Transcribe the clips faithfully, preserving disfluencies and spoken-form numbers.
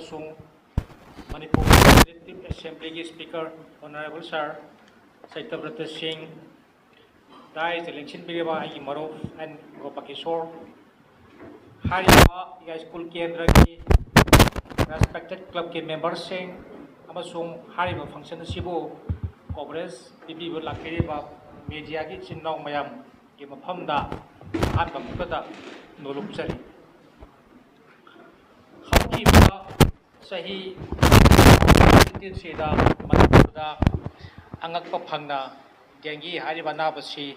ꯑꯃꯁꯨꯡ Manipur legislative ꯑꯦꯁꯦꯝꯕ꯭ꯂꯤꯒꯤ speaker, honourable ꯁꯥꯔ ꯁꯇ꯭ꯌꯕ꯭ꯔꯇ ꯁꯤꯡ, ꯗꯥꯏꯁꯇ ꯂꯦꯡꯁꯤꯟꯕꯤꯔꯤꯕ ꯑꯩꯒꯤ ꯃꯔꯨꯞ ꯑꯦꯟ ꯒꯣꯄꯀꯤꯁꯣꯔ, ꯍꯥꯏꯔꯤꯕ ꯌꯥꯏꯁ꯭ꯀꯨꯜ ꯀꯦꯟꯗ꯭ꯔꯒꯤ ꯔꯦꯁꯄꯦꯛꯇꯦꯗ ꯀ꯭ꯂꯕꯀꯤ ꯃꯦꯝꯕꯔꯁꯤꯡ ꯑꯃꯁꯨꯡ ꯍꯥꯏꯔꯤꯕ ꯐꯪꯁꯟ ꯑꯁꯤꯕꯨ ꯀꯣꯚꯔꯦꯖ ꯄꯤꯕꯤꯕ ꯂꯥꯛꯄꯤꯔꯤꯕ ꯃꯦꯗꯤꯌꯥꯒꯤ ꯏꯆꯤꯟ ꯏꯅꯥꯎ ꯃꯌꯥꯝꯒꯤ ꯃꯐꯝꯗ ꯑꯍꯥꯟꯕ ꯃꯛꯇꯗ ꯅꯣꯂꯨꯛꯆꯔꯤ꯫ ꯍꯧꯈꯤꯕ ꯆꯍꯤ ꯁꯤꯗ ꯃꯅꯤꯄꯨꯔꯗ ꯑꯉꯛꯄ ꯐꯪꯅ ꯗꯦꯡꯒꯤ ꯍꯥꯏꯔꯤꯕ ꯑꯅꯥꯕꯁꯤ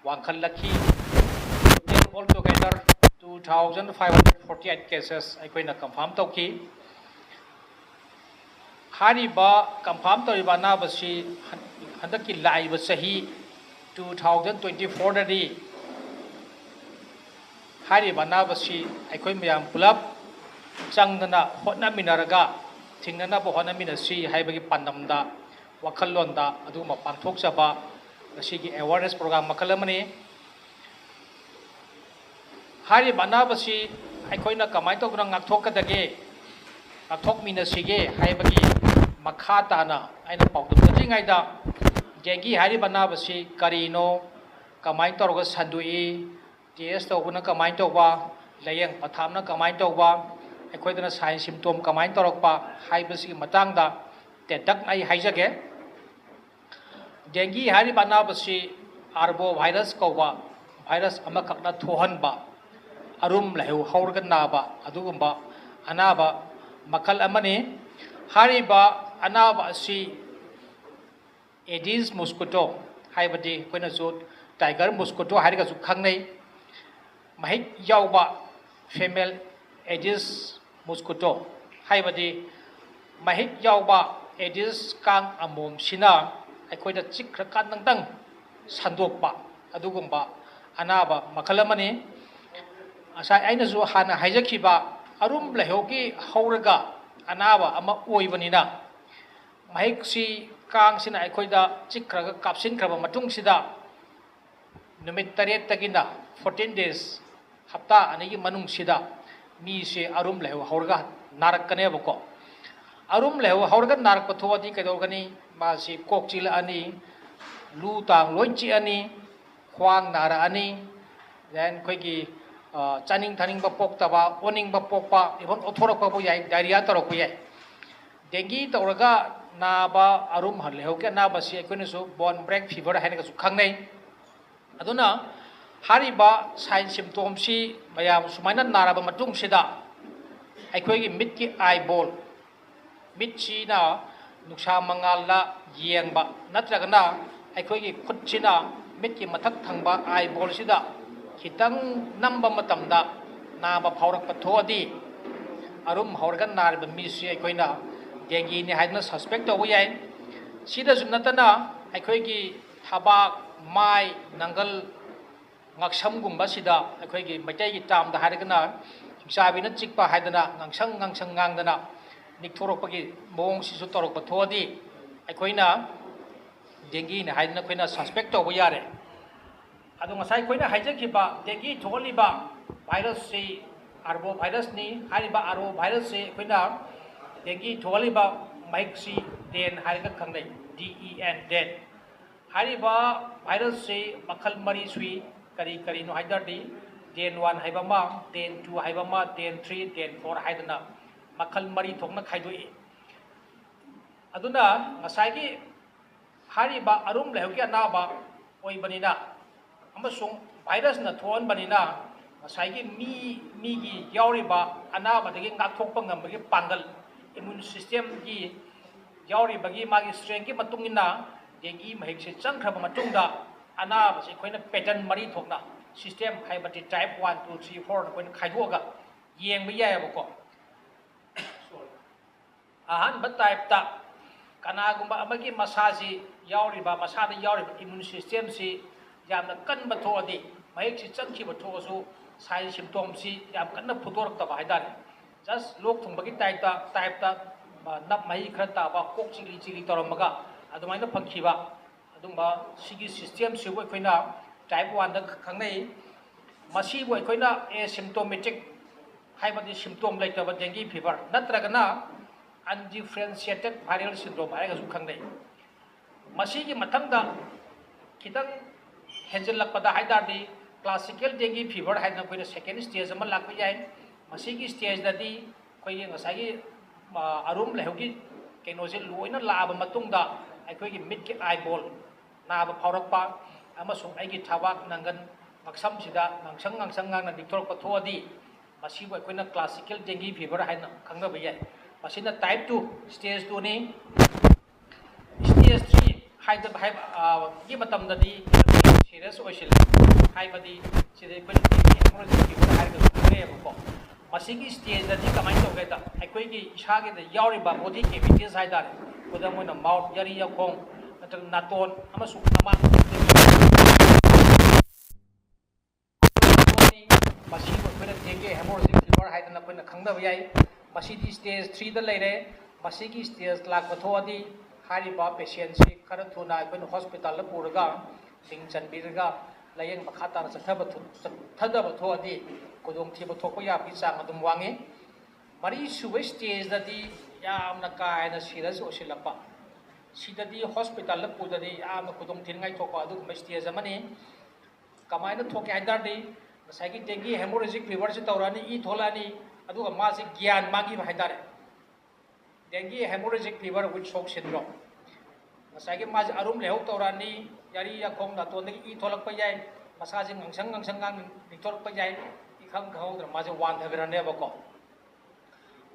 ꯋꯥꯡꯈꯠꯂꯛꯈꯤ꯫ All together two thousand five hundred forty eight cases ꯑꯩꯈꯣꯏꯅ ꯀꯟꯐꯥꯔꯝ ꯇꯧꯈꯤ꯫ ꯍꯥꯏꯔꯤꯕ ꯀꯟꯐꯥꯔꯝ ꯇꯧꯔꯤꯕ ꯑꯅꯥꯕꯁꯤ ꯍꯟ-, ꯍꯟꯗꯛꯀꯤ ꯂꯥꯛꯏꯕ ꯆꯍꯤ two thousand twenty fourꯗꯗꯤ ꯍꯥꯏꯔꯤꯕ ꯑꯅꯥꯕꯁꯤ ꯑꯩꯈꯣꯏ ꯃꯌꯥꯝ ꯄꯨꯂꯞ ꯆꯪꯗꯅ ꯍꯣꯠꯅꯃꯤꯟꯅꯔꯒ ꯊꯤꯡꯅꯅꯕ ꯍꯣꯠꯅꯃꯤꯟꯅꯁꯤ ꯍꯥꯏꯕꯒꯤ ꯄꯥꯟꯗꯝꯗ, ꯋꯥꯈꯜꯂꯣꯟꯗ ꯑꯗꯨꯒꯨꯝꯕ ꯄꯥꯡꯊꯣꯛꯆꯕ ꯉꯁꯤꯒꯤ ꯑꯦꯋꯥꯔꯅꯦꯁ ꯄ꯭ꯔꯣꯒ꯭ꯔꯥꯝ ꯃꯈꯜ ꯑꯃꯅꯤ꯫ ꯍꯥꯏꯔꯤꯕ ꯑꯅꯥꯕꯁꯤ ꯑꯩꯈꯣꯏꯅ ꯀꯃꯥꯏꯅ ꯇꯧꯗꯨꯅ ꯉꯥꯛꯊꯣꯛꯀꯗꯒꯦ, ꯉꯥꯛꯊꯣꯛꯃꯤꯟꯅꯁꯤꯒꯦ ꯍꯥꯏꯕꯒꯤ ꯃꯈꯥ ꯇꯥꯅ ꯑꯩꯅ ꯄꯥꯎꯗꯝꯖꯗ꯭ꯔꯤꯉꯩꯗ, ꯗꯦꯡꯒꯤ ꯍꯥꯏꯔꯤꯕ ꯑꯅꯥꯕꯁꯤ ꯀꯔꯤꯅꯣ, ꯀꯃꯥꯏꯅ ꯇꯧꯔꯒ ꯁꯟꯗꯣꯛꯏ, ꯇꯦꯁ ꯇꯧꯕꯅ ꯀꯃꯥꯏꯅ ꯇꯧꯕ, ꯂꯥꯌꯦꯡ ꯄꯊꯥꯞꯅ ꯀꯃꯥꯏꯅ ꯇꯧꯕ, ꯑꯩꯈꯣꯏꯗꯅ ꯁꯥꯏꯟ ꯁꯤꯝꯇꯣꯝ ꯀꯃꯥꯏꯅ ꯇꯧꯔꯛꯄ ꯍꯥꯏꯕꯁꯤꯒꯤ ꯃꯇꯥꯡꯗ ꯇꯦꯟꯇꯛꯅ ꯑꯩ ꯍꯥꯏꯖꯒꯦ꯫ ꯗꯦꯡꯒꯤ ꯍꯥꯏꯔꯤꯕ ꯑꯅꯥꯕꯁꯤ ꯑꯥꯔꯕꯣ ꯚꯥꯏꯔꯁ ꯀꯧꯕ ꯚꯥꯏꯔꯁ ꯑꯃꯈꯛꯅ ꯊꯣꯛꯍꯟꯕ, ꯑꯔꯨꯝ ꯂꯥꯏꯍꯧ ꯍꯧꯔꯒ ꯅꯥꯕ ꯑꯗꯨꯒꯨꯝꯕ ꯑꯅꯥꯕ ꯃꯈꯜ ꯑꯃꯅꯤ꯫ ꯍꯥꯏꯔꯤꯕ ꯑꯅꯥꯕ ꯑꯁꯤ ꯑꯦꯗꯤꯁ ꯃꯣꯁꯀꯤꯇꯣ, ꯍꯥꯏꯕꯗꯤ ꯑꯩꯈꯣꯏꯅꯁꯨ ꯇꯥꯏꯒꯔ ꯃꯣꯁꯀꯤꯇꯣ ꯍꯥꯏꯔꯒꯁꯨ ꯈꯪꯅꯩ, ꯃꯍꯤꯛ ꯌꯥꯎꯕ ꯐꯤꯃꯦꯜ ꯑꯦꯗꯤꯁ ꯃꯣꯁꯀꯤꯇꯣ, ꯍꯥꯏꯕꯗꯤ ꯃꯍꯤꯛ ꯌꯥꯎꯕ ꯑꯦꯗꯤꯁ ꯀꯥꯡ ꯑꯃꯣꯝꯁꯤꯅ ꯑꯩꯈꯣꯏꯗ ꯆꯤꯛꯈ꯭ꯔꯀꯥꯟꯗꯪ ꯁꯟꯗꯣꯛꯄ ꯑꯗꯨꯒꯨꯝꯕ ꯑꯅꯥꯕ ꯃꯈꯜ ꯑꯃꯅꯤ꯫ ꯉꯁꯥꯏ ꯑꯩꯅꯁꯨ ꯍꯥꯟꯅ ꯍꯥꯏꯖꯈꯤꯕ, ꯑꯔꯨꯝ ꯂꯥꯏꯍꯧꯒꯤ ꯍꯧꯔꯒ ꯑꯅꯥꯕ ꯑꯃ ꯑꯣꯏꯕꯅꯤꯅ, ꯃꯍꯤꯛꯁꯤ ꯀꯥꯡꯁꯤꯅ ꯑꯩꯈꯣꯏꯗ ꯆꯤꯛꯈ꯭ꯔꯒ ꯀꯥꯞꯁꯤꯟꯈ꯭ꯔꯕ ꯃꯇꯨꯡꯁꯤꯗ, ꯅꯨꯃꯤꯠ ꯇꯔꯦꯠꯇꯒꯤꯅ fourteen days, ꯍꯞꯇꯥ ꯑꯅꯤꯒꯤ ꯃꯅꯨꯡꯁꯤꯗ ꯃꯤꯁꯦ ꯑꯔꯨꯝ ꯂꯥꯏꯍꯧ ꯍꯧꯔꯒ ꯅꯥꯔꯛꯀꯅꯦꯕꯀꯣ꯫ ꯑꯔꯨꯝ ꯂꯥꯏꯍꯧ ꯍꯧꯔꯒ ꯅꯥꯔꯛꯄ ꯊꯣꯛꯑꯗꯤ ꯀꯩꯗꯧꯒꯅꯤ? ꯃꯥꯁꯤ ꯀꯣꯛ ꯆꯤꯛꯂꯛꯑꯅꯤ, ꯂꯨ ꯇꯥꯡ ꯂꯣꯏ ꯆꯤꯛꯑꯅꯤ, ꯈ꯭ꯋꯥꯡ ꯅꯥꯔꯛꯑꯅꯤ, then ꯑꯩꯈꯣꯏꯒꯤ, ꯑ, ꯆꯥꯅꯤꯡ ꯊꯛꯅꯤꯡꯕ ꯄꯣꯛꯇꯕ, ꯑꯣꯅꯤꯡꯕ ꯄꯣꯛꯄ, even ꯑꯣꯊꯣꯔꯛꯄꯕꯨ ꯌꯥꯏ, diarrhea ꯇꯧꯔꯛꯄ ꯌꯥꯏ꯫ Dengue ꯇꯧꯔꯒ ꯅꯥꯕ, ꯑꯔꯨꯝ ꯂꯥꯏꯍꯧꯒꯤ ꯑꯅꯥꯕꯁꯤ ꯑꯩꯈꯣꯏꯅꯁꯨ bone break fever ꯍꯥꯏꯅꯒꯁꯨ ꯈꯪꯅꯩ꯫ ꯑꯗꯨꯅ ꯍꯥꯏꯔꯤꯕ sign symptomꯁꯤ ꯃꯌꯥꯝ ꯁꯨꯃꯥꯏꯅ ꯅꯥꯔꯕ ꯃꯇꯨꯡꯁꯤꯗ ꯑꯩꯈꯣꯏꯒꯤ ꯃꯤꯠꯀꯤ eyeball, ꯃꯤꯠꯁꯤꯅ ꯅꯨꯡꯁꯥ ꯃꯉꯥꯜꯗ ꯌꯦꯡꯕ, ꯅꯠꯇ꯭ꯔꯒꯅ ꯑꯩꯈꯣꯏꯒꯤ ꯈꯨꯠꯁꯤꯅ ꯃꯤꯠꯀꯤ ꯃꯊꯛ ꯊꯪꯕ eyeballꯁꯤꯗ ꯈꯤꯇꯪ ꯅꯝꯕ ꯃꯇꯝꯗ ꯅꯥꯕ ꯐꯥꯎꯔꯛꯄ ꯊꯣꯛꯑꯗꯤ, ꯑꯔꯨꯝ ꯍꯧꯔꯒ ꯅꯥꯔꯤꯕ ꯃꯤꯁꯤ ꯑꯩꯈꯣꯏꯅ dengueꯅꯤ ꯍꯥꯏꯗꯨꯅ suspect ꯇꯧꯕ ꯌꯥꯏ꯫ ꯁꯤꯗꯁꯨ ꯅꯠꯇꯅ ꯑꯩꯈꯣꯏꯒꯤ ꯊꯕꯥꯛ, ꯃꯥꯏ, ꯅꯪꯒꯜ, ꯉꯛꯁꯝꯒꯨꯝꯕꯁꯤꯗ ꯑꯩꯈꯣꯏꯒꯤ ꯃꯩꯇꯩꯒꯤ termꯗ ꯍꯥꯏꯔꯒꯅ ꯍꯤꯡꯆꯥꯕꯤꯅ ꯆꯤꯛꯄ ꯍꯥꯏꯗꯅ ꯉꯥꯡꯁꯪ ꯉꯥꯡꯁꯪ ꯉꯥꯡꯗꯅ ꯅꯤꯛꯊꯣꯔꯛꯄꯒꯤ ꯃꯑꯣꯡꯁꯤꯁꯨ ꯇꯧꯔꯛꯄ ꯊꯣꯛꯑꯗꯤ ꯑꯩꯈꯣꯏꯅ dengueꯅꯤ ꯍꯥꯏꯗꯅ ꯑꯩꯈꯣꯏꯅ suspect ꯇꯧꯕ ꯌꯥꯔꯦ꯫ ꯑꯗꯣ ꯉꯁꯥꯏ ꯑꯩꯈꯣꯏꯅ ꯍꯥꯏꯖꯈꯤꯕ dengue ꯊꯣꯛꯍꯜꯂꯤꯕ virusꯁꯤ arbovirusꯅꯤ꯫ ꯍꯥꯏꯔꯤꯕ arbovirusꯁꯤ ꯑꯩꯈꯣꯏꯅ dengue ꯊꯣꯛꯍꯜꯂꯤꯕ ꯃꯍꯤꯛꯁꯤ den ꯍꯥꯏꯔꯒ ꯈꯪꯅꯩ, D E N, den꯫ ꯍꯥꯏꯔꯤꯕ virusꯁꯤ ꯃꯈꯜ ꯃꯔꯤ ꯁꯨꯏ꯫ ꯀꯔꯤ ꯀꯔꯤꯅꯣ ꯍꯥꯏ ꯇꯥꯔꯗꯤ, den one ꯍꯥꯏꯕ ꯑꯃ, den two ꯍꯥꯏꯕ ꯑꯃ, den three, den four ꯍꯥꯏꯗꯅ ꯃꯈꯜ ꯃꯔꯤ ꯊꯣꯛꯅ ꯈꯥꯏꯗꯣꯛꯏ꯫ ꯑꯗꯨꯅ ꯉꯁꯥꯏꯒꯤ ꯍꯥꯏꯔꯤꯕ ꯑꯔꯨꯝ ꯂꯥꯏꯍꯧꯒꯤ ꯑꯅꯥꯕ ꯑꯣꯏꯕꯅꯤꯅ ꯑꯃꯁꯨꯡ virusꯅ ꯊꯣꯛꯍꯟꯕꯅꯤꯅ ꯉꯁꯥꯏꯒꯤ ꯃꯤ, ꯃꯤꯒꯤ ꯌꯥꯎꯔꯤꯕ ꯑꯅꯥꯕꯗꯒꯤ ꯉꯥꯛꯊꯣꯛꯄ ꯉꯝꯕꯒꯤ ꯄꯥꯡꯒꯜ, immune systemꯒꯤ ꯌꯥꯎꯔꯤꯕꯒꯤ ꯃꯥꯒꯤ strengthꯀꯤ ꯃꯇꯨꯡ ꯏꯟꯅ dengue ꯃꯍꯤꯛꯁꯦ ꯆꯪꯈ꯭ꯔꯕ ꯃꯇꯨꯡꯗ ꯑꯅꯥꯕꯁꯦ ꯑꯩꯈꯣꯏꯅ pattern ꯃꯔꯤ ꯊꯣꯛꯅ, system ꯍꯥꯏꯕꯗꯤ type one, two, three, fourꯅ ꯑꯩꯈꯣꯏꯅ ꯈꯥꯏꯗꯣꯛꯑꯒ ꯌꯦꯡꯕ ꯌꯥꯏꯑꯕꯀꯣ꯫ ꯑꯍꯥꯟꯕ typeꯇ ꯀꯅꯥꯒꯨꯝꯕ ꯑꯃꯒꯤ ꯃꯁꯥꯁꯤ ꯌꯥꯎꯔꯤꯕ, ꯃꯁꯥꯗ ꯌꯥꯎꯔꯤꯕ immune systemꯁꯤ ꯌꯥꯝꯅ ꯀꯟꯕ ꯊꯣꯛꯑꯗꯤ, ꯃꯍꯤꯛꯁꯤ ꯆꯪꯈꯤꯕ ꯊꯣꯛꯑꯁꯨ sign symptomꯁꯤ ꯌꯥꯝ ꯀꯟꯅ ꯐꯨꯗꯣꯔꯛꯇꯕ ꯍꯥꯏꯇꯥꯔꯦ꯫ Just ꯂꯣꯛ ꯊꯨꯡꯕꯒꯤ typeꯇ, typeꯇ, ꯑ, ꯅꯞ ꯃꯍꯤ ꯈꯔ ꯇꯥꯕ, ꯀꯣꯛ ꯆꯤꯛꯂꯤ ꯆꯤꯛꯂꯤ ꯇꯧꯔꯝꯃꯒ ꯑꯗꯨꯃꯥꯏꯅ ꯐꯪꯈꯤꯕ, ꯑꯗꯨꯝꯕ ꯁꯤꯒꯤ systemꯁꯤꯕꯨ ꯑꯩꯈꯣꯏꯅ type oneꯗ ꯈꯪꯅꯩ꯫ ꯃꯁꯤꯕꯨ ꯑꯩꯈꯣꯏꯅ asymptomatic ꯍꯥꯏꯕꯗꯤ symptom ꯂꯩꯇꯕ dengue fever ꯅꯠꯇ꯭ꯔꯒꯅ undifferentiated viral syndrome ꯍꯥꯏꯔꯒꯁꯨ ꯈꯪꯅꯩ꯫ ꯃꯁꯤꯒꯤ ꯃꯊꯪꯗ ꯈꯤꯇꯪ ꯍꯦꯟꯖꯤꯜꯂꯛꯄꯗ ꯍꯥꯏ ꯇꯥꯔꯗꯤ classical dengue fever ꯍꯥꯏꯗꯅ ꯑꯩꯈꯣꯏꯅ second stage ꯑꯃ ꯂꯥꯛꯄ ꯌꯥꯏ꯫ ꯃꯁꯤꯒꯤ stageꯗꯗꯤ ꯑꯩꯈꯣꯏꯒꯤ ꯉꯁꯥꯏꯒꯤ ꯑꯔꯨꯝ ꯂꯥꯏꯍꯧꯒꯤ ꯀꯩꯅꯣꯁꯦ ꯂꯣꯏꯅ ꯂꯥꯛꯑꯕ ꯃꯇꯨꯡꯗ ꯑꯩꯈꯣꯏꯒꯤ ꯃꯤꯠꯀꯤ eyeball ꯅꯥꯕ ꯐꯥꯎꯔꯛꯄ ꯑꯃꯁꯨꯡ ꯑꯩꯒꯤ ꯊꯕꯥꯛ ꯅꯪꯒꯟ ꯉꯛꯁꯝꯁꯤꯗ ꯉꯥꯡꯁꯪ ꯉꯥꯡꯁꯪ ꯉꯥꯡꯅ ꯅꯤꯛꯊꯣꯔꯛꯄ ꯊꯣꯛꯑꯗꯤ ꯃꯁꯤꯕꯨ ꯑꯩꯈꯣꯏꯅ classical dengue fever ꯍꯥꯏꯅ ꯈꯪꯅꯕ ꯌꯥꯏ꯫ ꯃꯁꯤꯅ type two, stage twoꯅꯤ꯫ Stage three ꯍꯥꯏꯗꯕ ꯍꯥꯏꯕ ꯒꯤ ꯃꯇꯝꯗꯗꯤ serious ꯑꯣꯏꯁꯤꯜꯂꯦ꯫ ꯍꯥꯏꯕꯗꯤ ꯁꯤꯗ ꯑꯩꯈꯣꯏꯅ hemorrhagic fever ꯍꯥꯏꯔꯒꯁꯨ ꯈꯪꯅꯩꯌꯦꯕꯀꯣ꯫ ꯃꯁꯤꯒꯤ stageꯗꯗꯤ ꯀꯃꯥꯏꯅ ꯇꯧꯒꯦꯗ, ꯑꯩꯈꯣꯏꯒꯤ ꯏꯁꯥꯒꯤꯗ ꯌꯥꯎꯔꯤꯕ body cavities ꯍꯥꯏꯇꯥꯔꯦ, ꯈꯨꯗꯝ ꯑꯣꯏꯅ mouth, ꯌꯥꯔꯤ ꯌꯥꯈꯣꯡ ꯅꯠꯇ꯭ꯔꯒ ꯅꯥꯇꯣꯟ ꯑꯃꯁꯨꯡ ꯃꯃꯥꯡ ꯃꯁꯤꯕꯨ ꯑꯩꯈꯣꯏꯅ dengue hemorrhagic fever ꯍꯥꯏꯗꯅ ꯑꯩꯈꯣꯏꯅ ꯈꯪꯅꯕ ꯌꯥꯏ꯫ ꯃꯁꯤꯗꯤ stage threeꯗ ꯂꯩꯔꯦ꯫ ꯃꯁꯤꯒꯤ stage ꯂꯥꯛꯄ ꯊꯣꯛꯑꯗꯤ ꯍꯥꯏꯔꯤꯕ patientꯁꯤ ꯈꯔ ꯊꯨꯅ ꯑꯩꯈꯣꯏꯅ hospitalꯗ ꯄꯨꯔꯒ ꯃꯤꯡ ꯆꯟꯕꯤꯔꯒ ꯂꯥꯌꯦꯡ ꯃꯈꯥ ꯇꯥꯅ ꯆꯠꯊꯕ ꯊꯣ-, ꯆꯠꯊꯗꯕ ꯊꯣꯛꯑꯗꯤ ꯈꯨꯗꯣꯡꯊꯤꯕ ꯊꯣꯛꯄ ꯌꯥꯕꯒꯤ ꯆꯥꯡ ꯑꯗꯨꯝ ꯋꯥꯡꯉꯤ꯫ ꯃꯔꯤꯁꯨꯕ stageꯗꯗꯤ ꯌꯥꯝꯅ ꯀꯥ ꯍꯦꯟꯅ serious ꯑꯣꯏꯁꯤꯜꯂꯛꯄ, ꯁꯤꯗꯗꯤ hospitalꯗ ꯄꯨꯗꯗꯤ ꯌꯥꯝꯅ ꯈꯨꯗꯣꯡ ꯊꯤꯅꯤꯡꯉꯥꯏ ꯊꯣꯛꯄ ꯑꯗꯨꯒꯨꯝꯕ stage ꯑꯃꯅꯤ꯫ ꯀꯃꯥꯏꯅ ꯊꯣꯛꯀꯦ ꯍꯥꯏ ꯇꯥꯔꯗꯤ, ꯉꯁꯥꯏꯒꯤ dengue hemorrhagic feverꯁꯤ ꯇꯧꯔꯛꯑꯅꯤ, ꯏ ꯊꯣꯛꯂꯛꯑꯅꯤ, ꯑꯗꯨꯒ ꯃꯥꯁꯦ ꯒ꯭ꯌꯥꯟ ꯃꯥꯡꯈꯤꯕ ꯍꯥꯏꯇꯥꯔꯦ꯫ Dengue hemorrhagic fever with shock syndrome꯫ ꯉꯁꯥꯏꯒꯤ ꯃꯥꯁꯦ ꯑꯔꯨꯝ ꯂꯥꯏꯍꯧ ꯇꯧꯔꯛꯑꯅꯤ, ꯌꯥꯔꯤ ꯌꯥꯈꯣꯡ ꯅꯥꯇꯣꯟꯗꯒꯤ ꯏ ꯊꯣꯛꯂꯛꯄ ꯌꯥꯏ, ꯃꯁꯥꯁꯦ ꯉꯥꯡꯁꯪ ꯉꯥꯡꯁꯪ ꯉꯥꯡ ꯅꯤꯛꯊꯣꯔꯛꯄ ꯌꯥꯏ, ꯏꯈꯪ ꯈꯪꯍꯧꯗꯅ ꯃꯥꯁꯦ ꯋꯥꯟꯊꯈ꯭ꯔꯅꯦꯕꯀꯣ꯫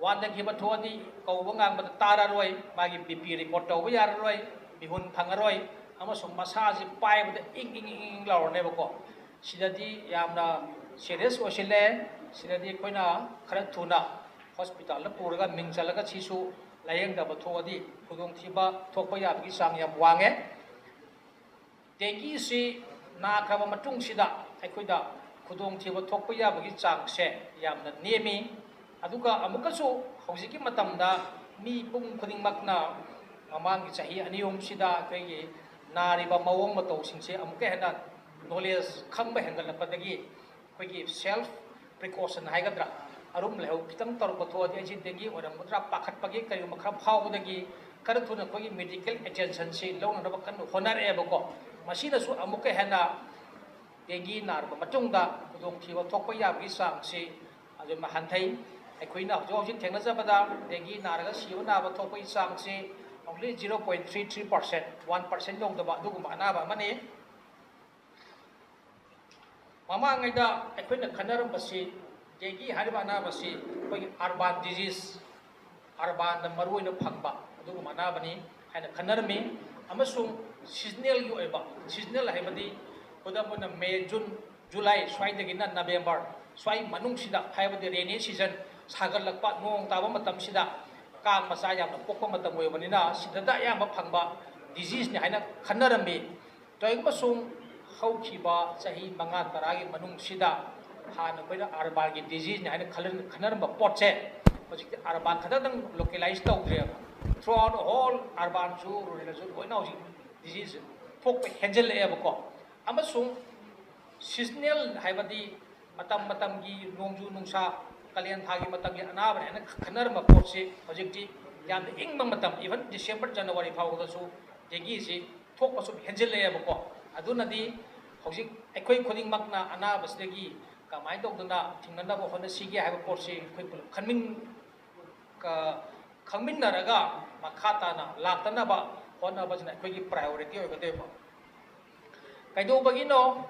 ꯋꯥꯟꯊꯈꯤꯕ ꯊꯣꯛꯑꯗꯤ ꯀꯧꯕ ꯉꯥꯡꯕꯗ ꯇꯥꯔꯔꯣꯏ, ꯃꯥꯒꯤ BP report ꯇꯧꯕ ꯌꯥꯔꯔꯣꯏ, ꯃꯤꯍꯨꯟ ꯐꯪꯉꯔꯣꯏ, ꯑꯃꯁꯨꯡ ꯃꯁꯥꯁꯤ ꯄꯥꯏꯕꯗ ꯏꯪ ꯏꯪ ꯏꯪ ꯏꯪ ꯂꯥꯎꯔꯅꯦꯕꯀꯣ꯫ ꯁꯤꯗꯗꯤ ꯌꯥꯝꯅ serious ꯑꯣꯏꯁꯤꯜꯂꯦ꯫ ꯁꯤꯗꯗꯤ ꯑꯩꯈꯣꯏꯅ ꯈꯔ ꯊꯨꯅ hospitalꯗ ꯄꯨꯔꯒ ꯃꯤꯡ ꯆꯜꯂꯒ ꯁꯤꯁꯨ ꯂꯥꯌꯦꯡꯗꯕ ꯊꯣꯛꯑꯗꯤ ꯈꯨꯗꯣꯡꯊꯤꯕ ꯊꯣꯛꯄ ꯌꯥꯕꯒꯤ ꯆꯥꯡ ꯌꯥꯝ ꯋꯥꯡꯉꯦ꯫ Dengueꯁꯤ ꯅꯥꯈ꯭ꯔꯕ ꯃꯇꯨꯡꯁꯤꯗ ꯑꯩꯈꯣꯏꯗ ꯈꯨꯗꯣꯡꯊꯤꯕ ꯊꯣꯛꯄ ꯌꯥꯕꯒꯤ ꯆꯥꯡꯁꯦ ꯌꯥꯝꯅ ꯅꯦꯝꯃꯤ꯫ ꯑꯗꯨꯒ ꯑꯃꯨꯛꯀꯁꯨ ꯍꯧꯖꯤꯛꯀꯤ ꯃꯇꯝꯗ ꯃꯤꯄꯨꯝ ꯈꯨꯗꯤꯡꯃꯛꯅ ꯃꯃꯥꯡꯒꯤ ꯆꯍꯤ ꯑꯅꯤ ꯑꯍꯨꯝꯁꯤꯗ ꯑꯩꯈꯣꯏꯒꯤ ꯅꯥꯔꯤꯕ ꯃꯑꯣꯡ ꯃꯇꯧꯁꯤꯡꯁꯦ ꯑꯃꯨꯛꯀ ꯍꯦꯟꯅ knowledge ꯈꯪꯕ ꯍꯦꯟꯒꯠꯂꯛꯄꯗꯒꯤ ꯑꯩꯈꯣꯏꯒꯤ self precaution ꯍꯥꯏꯒꯗ꯭ꯔꯥ, ꯑꯔꯨꯝ ꯂꯥꯏꯍꯧ ꯈꯤꯇꯪ ꯇꯧꯔꯛꯄ ꯊꯣꯛꯑꯗꯤ ꯑꯩꯁꯤ dengue ꯑꯣꯏꯔꯝꯒꯗ꯭ꯔꯥ ꯄꯥꯈꯠꯄꯒꯤ ꯀꯔꯤꯒꯨꯝꯕ ꯈꯔ ꯐꯥꯎꯕꯗꯒꯤ ꯈꯔ ꯊꯨꯅ ꯑꯩꯈꯣꯏꯒꯤ medical attentionꯁꯤ ꯂꯧꯅꯅꯕ ꯀꯟꯅ ꯍꯣꯠꯅꯔꯛꯑꯦꯕꯀꯣ꯫ ꯃꯁꯤꯅꯁꯨ ꯑꯃꯨꯛꯀ ꯍꯦꯟꯅ dengue ꯅꯥꯔꯕ ꯃꯇꯨꯡꯗ ꯈꯨꯗꯣꯡꯊꯤꯕ ꯊꯣꯛꯄ ꯌꯥꯕꯒꯤ ꯆꯥꯡꯁꯤ ꯑꯗꯨꯝ ꯍꯟꯊꯩ꯫ ꯑꯩꯈꯣꯏꯅ ꯍꯧꯖꯤꯛ ꯍꯧꯖꯤꯛ ꯊꯦꯡꯅꯖꯕꯗ dengue ꯅꯥꯔꯒ ꯁꯤꯕ ꯅꯥꯕ ꯊꯣꯛꯄꯒꯤ ꯆꯥꯡꯁꯤ only zero point three three percent, one percent ꯌꯧꯗꯕ ꯑꯗꯨꯒꯨꯝꯕ ꯑꯅꯥꯕ ꯑꯃꯅꯤ꯫ ꯃꯃꯥꯡꯉꯩꯗ ꯑꯩꯈꯣꯏꯅ ꯈꯟꯅꯔꯝꯕꯁꯤ dengue ꯍꯥꯏꯔꯤꯕ ꯑꯅꯥꯕꯁꯤ ꯑꯩꯈꯣꯏꯒꯤ urban disease, urbanꯗ ꯃꯔꯨꯑꯣꯏꯅ ꯐꯪꯕ ꯑꯗꯨꯒꯨꯝꯕ ꯑꯅꯥꯕꯅꯤ ꯍꯥꯏꯅ ꯈꯟꯅꯔꯝꯃꯤ꯫ ꯑꯃꯁꯨꯡ seasonalꯒꯤ ꯑꯣꯏꯕ, seasonal ꯍꯥꯏꯕꯗꯤ ꯈꯨꯗꯝ ꯑꯣꯏꯅ May, June, July ꯁ꯭ꯋꯥꯏꯗꯒꯤꯅ November ꯁ꯭ꯋꯥꯏ ꯃꯅꯨꯡꯁꯤꯗ, ꯍꯥꯏꯕꯗꯤ rainy season, ꯁꯥꯒꯠꯂꯛꯄ, ꯅꯣꯡ ꯇꯥꯕ ꯃꯇꯝꯁꯤꯗ ꯀꯥꯡ ꯃꯆꯥ ꯌꯥꯝꯅ ꯄꯣꯛꯄ ꯃꯇꯝ ꯑꯣꯏꯕꯅꯤꯅ ꯁꯤꯗꯇ ꯑꯌꯥꯝꯕ ꯐꯪꯕ diseaseꯅꯤ ꯍꯥꯏꯅ ꯈꯟꯅꯔꯝꯃꯤ꯫ ꯀꯔꯤꯒꯨꯝꯕ ꯁꯨꯝ ꯍꯧꯈꯤꯕ ꯆꯍꯤ ꯃꯉꯥ ꯇꯔꯥꯒꯤ ꯃꯅꯨꯡꯁꯤꯗ ꯍꯥꯟꯅ ꯑꯩꯈꯣꯏꯅ urbanꯒꯤ diseaseꯅꯤ ꯍꯥꯏꯅ ꯈꯜꯂ-, ꯈꯟꯅꯔꯝꯕ ꯄꯣꯠꯁꯦ ꯍꯧꯖꯤꯛꯇꯤ urban ꯈꯛꯇꯗꯪ localize ꯇꯧꯗ꯭ꯔꯦꯕ꯫ Throughout whole urbanꯁꯨ ruralꯁꯨ ꯂꯣꯏꯅ ꯍꯧꯖꯤꯛ disease ꯊꯣꯛꯄ ꯍꯦꯟꯖꯜꯂꯛꯑꯦꯕꯀꯣ꯫ ꯑꯃꯁꯨꯡ seasonal ꯍꯥꯏꯕꯗꯤ ꯃꯇꯝ ꯃꯇꯝꯒꯤ ꯅꯣꯡꯖꯨ ꯅꯨꯡꯁꯥ, ꯀꯥꯂꯦꯟ ꯊꯥꯒꯤ ꯃꯇꯝꯒꯤ ꯑꯅꯥꯕꯅꯦ ꯍꯥꯏꯅ ꯈꯟꯅꯔꯝꯕ ꯄꯣꯠꯁꯤ ꯍꯧꯖꯤꯛꯇꯤ ꯌꯥꯝꯅ ꯏꯪꯕ ꯃꯇꯝ, even December, January ꯐꯥꯎꯕꯗꯁꯨ dengueꯁꯤ ꯊꯣꯛꯄ ꯁꯨꯝ ꯍꯦꯟꯖꯤꯜꯂꯛꯑꯦꯕꯀꯣ꯫ ꯑꯗꯨꯅꯗꯤ ꯍꯧꯖꯤꯛ ꯑꯩꯈꯣꯏ ꯈꯨꯗꯤꯡꯃꯛꯅ ꯑꯅꯥꯕꯁꯤꯗꯒꯤ ꯀꯃꯥꯏꯅ ꯇꯧꯗꯅ ꯊꯤꯡꯅꯅꯕ ꯍꯣꯠꯅꯁꯤꯒꯦ ꯍꯥꯏꯕ ꯄꯣꯠꯁꯤ ꯑꯩꯈꯣꯏ ꯄꯨꯂꯞ ꯈꯟꯃꯤꯟ-, ꯀ-, ꯈꯪꯃꯤꯟꯅꯔꯒ ꯃꯈꯥ ꯇꯥꯅ ꯂꯥꯛꯇꯅꯕ ꯍꯣꯠꯅꯕꯁꯤꯅ ꯑꯩꯈꯣꯏꯒꯤ priority ꯑꯣꯏꯒꯗꯣꯏꯕ꯫ ꯀꯩꯗꯧꯕꯒꯤꯅꯣ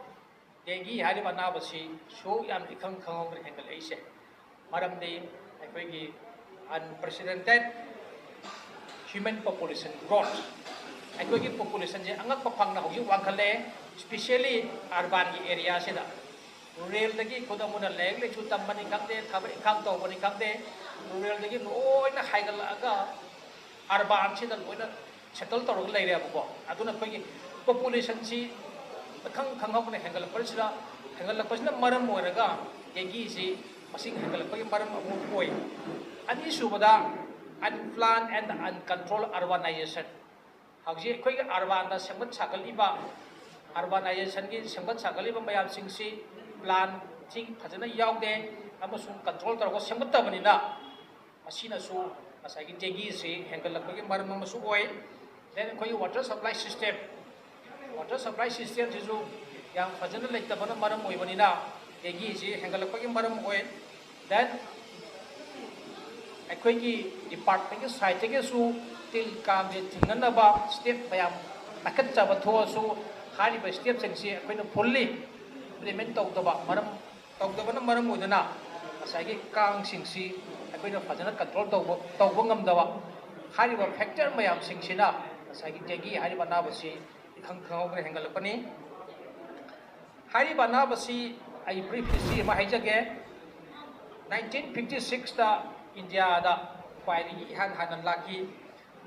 dengue ꯍꯥꯏꯔꯤꯕ ꯑꯅꯥꯕꯁꯤ ꯁꯨꯛ ꯌꯥꯝ ꯏꯈꯪ ꯈꯪꯍꯧꯗꯅ ꯍꯦꯟꯒꯠꯂꯛꯏꯁꯦ? ꯃꯔꯝꯗꯤ ꯑꯩꯈꯣꯏꯒꯤ unprecedented human population growth, ꯑꯩꯈꯣꯏꯒꯤ populationꯁꯦ ꯑꯉꯛꯄ ꯐꯪꯅ ꯍꯧꯖꯤꯛ ꯋꯥꯡꯈꯠꯂꯦ, especially urbanꯒꯤ areaꯁꯤꯗ꯫ Ruralꯗꯒꯤ ꯈꯨꯗꯝ ꯑꯣꯏꯅ ꯂꯥꯏꯔꯤꯛ ꯂꯥꯏꯁꯨ ꯇꯝꯕꯅꯤ ꯈꯪꯗꯦ, ꯊꯕꯛ ꯏꯪꯈꯥꯡ ꯇꯧꯕꯅꯤ ꯈꯪꯗꯦ, ruralꯗꯒꯤ ꯂꯣꯏꯅ ꯍꯥꯏꯒꯠꯂꯛꯑꯒ urbanꯁꯤꯗ ꯂꯣꯏꯅ settle ꯇꯧꯔꯒ ꯂꯩꯔꯦꯕꯀꯣ꯫ ꯑꯗꯨꯅ ꯑꯩꯈꯣꯏꯒꯤ populationꯁꯤ ꯈꯪ ꯈꯪꯍꯧꯗꯅ ꯍꯦꯟꯒꯠꯂꯛꯄꯁꯤꯗ, ꯍꯦꯟꯒꯠꯂꯛꯄꯁꯤꯅ ꯃꯔꯝ ꯑꯣꯏꯔꯒ dengueꯁꯤ ꯃꯁꯤꯡ ꯍꯦꯟꯒꯠꯂꯛꯄꯒꯤ ꯃꯔꯝ ꯑꯃ ꯑꯣꯏ꯫ ꯑꯅꯤꯁꯨꯕꯗ, unplanned and uncontrolled urbanization꯫ ꯍꯧꯖꯤꯛ ꯑꯩꯈꯣꯏꯒꯤ urbanꯗ ꯁꯦꯝꯒꯠ ꯁꯥꯒꯠꯂꯤꯕ, urbanizationꯒꯤ ꯁꯦꯝꯒꯠ ꯁꯥꯒꯠꯂꯤꯕ ꯃꯌꯥꯝꯁꯤꯡꯁꯤ planꯁꯤ ꯐꯖꯅ ꯌꯥꯎꯗꯦ꯫ ꯑꯃꯁꯨꯡ ꯀꯟꯇ꯭ꯔꯣꯜ ꯇꯧꯔꯒ ꯁꯦꯝꯒꯠꯇꯕꯅꯤꯅ, ꯃꯁꯤꯅꯁꯨ ꯉꯁꯥꯏꯒꯤ ꯗꯦꯡꯒꯤꯁꯤ ꯍꯦꯟꯒꯠꯂꯛꯄꯒꯤ ꯃꯔꯝ ꯑꯃꯁꯨ ꯑꯣꯏ꯫ Then ꯑꯩꯈꯣꯏꯒꯤ water supply system, water supply systemꯁꯤꯁꯨ ꯌꯥꯝ ꯐꯖꯅ ꯂꯩꯇꯕꯅ ꯃꯔꯝ ꯑꯣꯏꯕꯅꯤꯅ ꯗꯦꯡꯒꯤꯁꯤ ꯍꯦꯟꯒꯠꯂꯛꯄꯒꯤ ꯃꯔꯝ ꯑꯣꯏ꯫ Then ꯑꯩꯈꯣꯏꯒꯤ departmentꯀꯤ sideꯇꯒꯤꯁꯨ ꯇꯤꯜ ꯀꯥꯡꯁꯦ ꯊꯤꯡꯅꯅꯕ step ꯃꯌꯥꯝ ꯄꯥꯏꯈꯠꯆꯕ ꯊꯣꯛꯑꯁꯨ, ꯍꯥꯏꯔꯤꯕ stepꯁꯤꯡꯁꯤ ꯑꯩꯈꯣꯏꯅ fully implement ꯇꯧꯗꯕ ꯃꯔꯝ, ꯇꯧꯗꯕꯅ ꯃꯔꯝ ꯑꯣꯏꯗꯨꯅ ꯉꯁꯥꯏꯒꯤ ꯀꯥꯡꯁꯤꯡꯁꯤ ꯑꯩꯈꯣꯏꯅ ꯐꯖꯅ control ꯇꯧꯕ, ꯇꯧꯕ ꯉꯝꯗꯕ, ꯍꯥꯏꯔꯤꯕ factor ꯃꯌꯥꯝꯁꯤꯡꯁꯤꯅ ꯉꯁꯥꯏꯒꯤ ꯗꯦꯡꯒꯤ ꯍꯥꯏꯔꯤꯕ ꯑꯅꯥꯕꯁꯤ ꯏꯈꯪ ꯈꯪꯍꯧꯗꯅ ꯍꯦꯟꯒꯠꯂꯛꯄꯅꯤ꯫ ꯍꯥꯏꯔꯤꯕ ꯑꯅꯥꯕꯁꯤ ꯑꯩ briefly ꯑꯃ ꯍꯥꯏꯖꯒꯦ꯫ Nineteen fifty sixꯇ ꯏꯟꯗꯤꯌꯥꯗ ꯈ꯭ꯋꯥꯏꯗꯒꯤ ꯏꯍꯥꯟ ꯍꯥꯟꯅ ꯂꯥꯛꯈꯤ꯫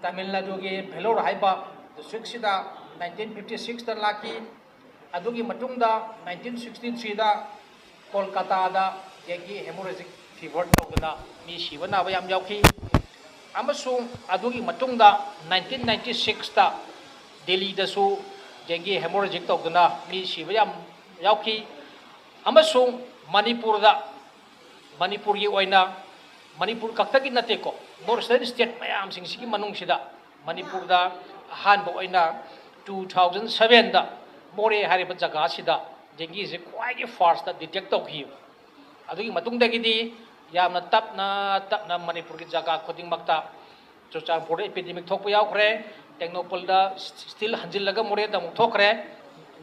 ꯇꯥꯃꯤꯜ ꯅꯥꯗꯨꯒꯤ ꯚꯦꯂꯣꯔ ꯍꯥꯏꯕ districtꯁꯤꯗ nineteen fifty sixꯇ ꯂꯥꯛꯈꯤ꯫ ꯑꯗꯨꯒꯤ ꯃꯇꯨꯡꯗ nineteen sixty threeꯗ ꯀꯣꯜꯀꯇꯥꯗ dengue hemorrhagic fever ꯇꯧꯗꯅ ꯃꯤ ꯁꯤꯕ ꯅꯥꯕ ꯌꯥꯝ ꯌꯥꯎꯈꯤ꯫ ꯑꯃꯁꯨꯡ ꯑꯗꯨꯒꯤ ꯃꯇꯨꯡꯗ nineteen ninety sixꯇ ꯗꯦꯜꯂꯤꯗꯁꯨ dengue hemorrhagic ꯇꯧꯗꯅ ꯃꯤ ꯁꯤꯕ ꯌꯥꯝ ꯌꯥꯎꯈꯤ꯫ ꯑꯃꯁꯨꯡ ꯃꯅꯤꯄꯨꯔꯗ, ꯃꯅꯤꯄꯨꯔꯒꯤ ꯑꯣꯏꯅ, ꯃꯅꯤꯄꯨꯔ ꯈꯛꯇꯒꯤ ꯅꯠꯇꯦꯀꯣ, north eastern state ꯃꯌꯥꯝꯁꯤꯡꯁꯤꯒꯤ ꯃꯅꯨꯡꯁꯤꯗ ꯃꯅꯤꯄꯨꯔꯗ ꯑꯍꯥꯟꯕ ꯑꯣꯏꯅ two thousand sevenꯗ ꯃꯣꯔꯦ ꯍꯥꯏꯔꯤꯕ ꯖꯒꯥꯁꯤꯗ dengueꯁꯦ ꯈ꯭ꯋꯥꯏꯗꯒꯤ firstꯇ detect ꯇꯧꯈꯤꯕ꯫ ꯑꯗꯨꯒꯤ ꯃꯇꯨꯡꯗꯒꯤꯗꯤ ꯌꯥꯝꯅ ꯇꯞꯅ ꯇꯞꯅ ꯃꯅꯤꯄꯨꯔꯒꯤ ꯖꯒꯥ ꯈꯨꯗꯤꯡꯃꯛꯇ ꯆꯨꯔꯆꯥꯟꯄꯨꯔꯗ epidemic ꯊꯣꯛꯄ ꯌꯥꯎꯈ꯭ꯔꯦ, ꯇꯦꯡꯅꯧꯄꯜꯗ still ꯍꯟꯖꯤꯜꯂꯒ ꯃꯣꯔꯦꯗ ꯑꯃꯨꯛ ꯊꯣꯛꯈ꯭ꯔꯦ꯫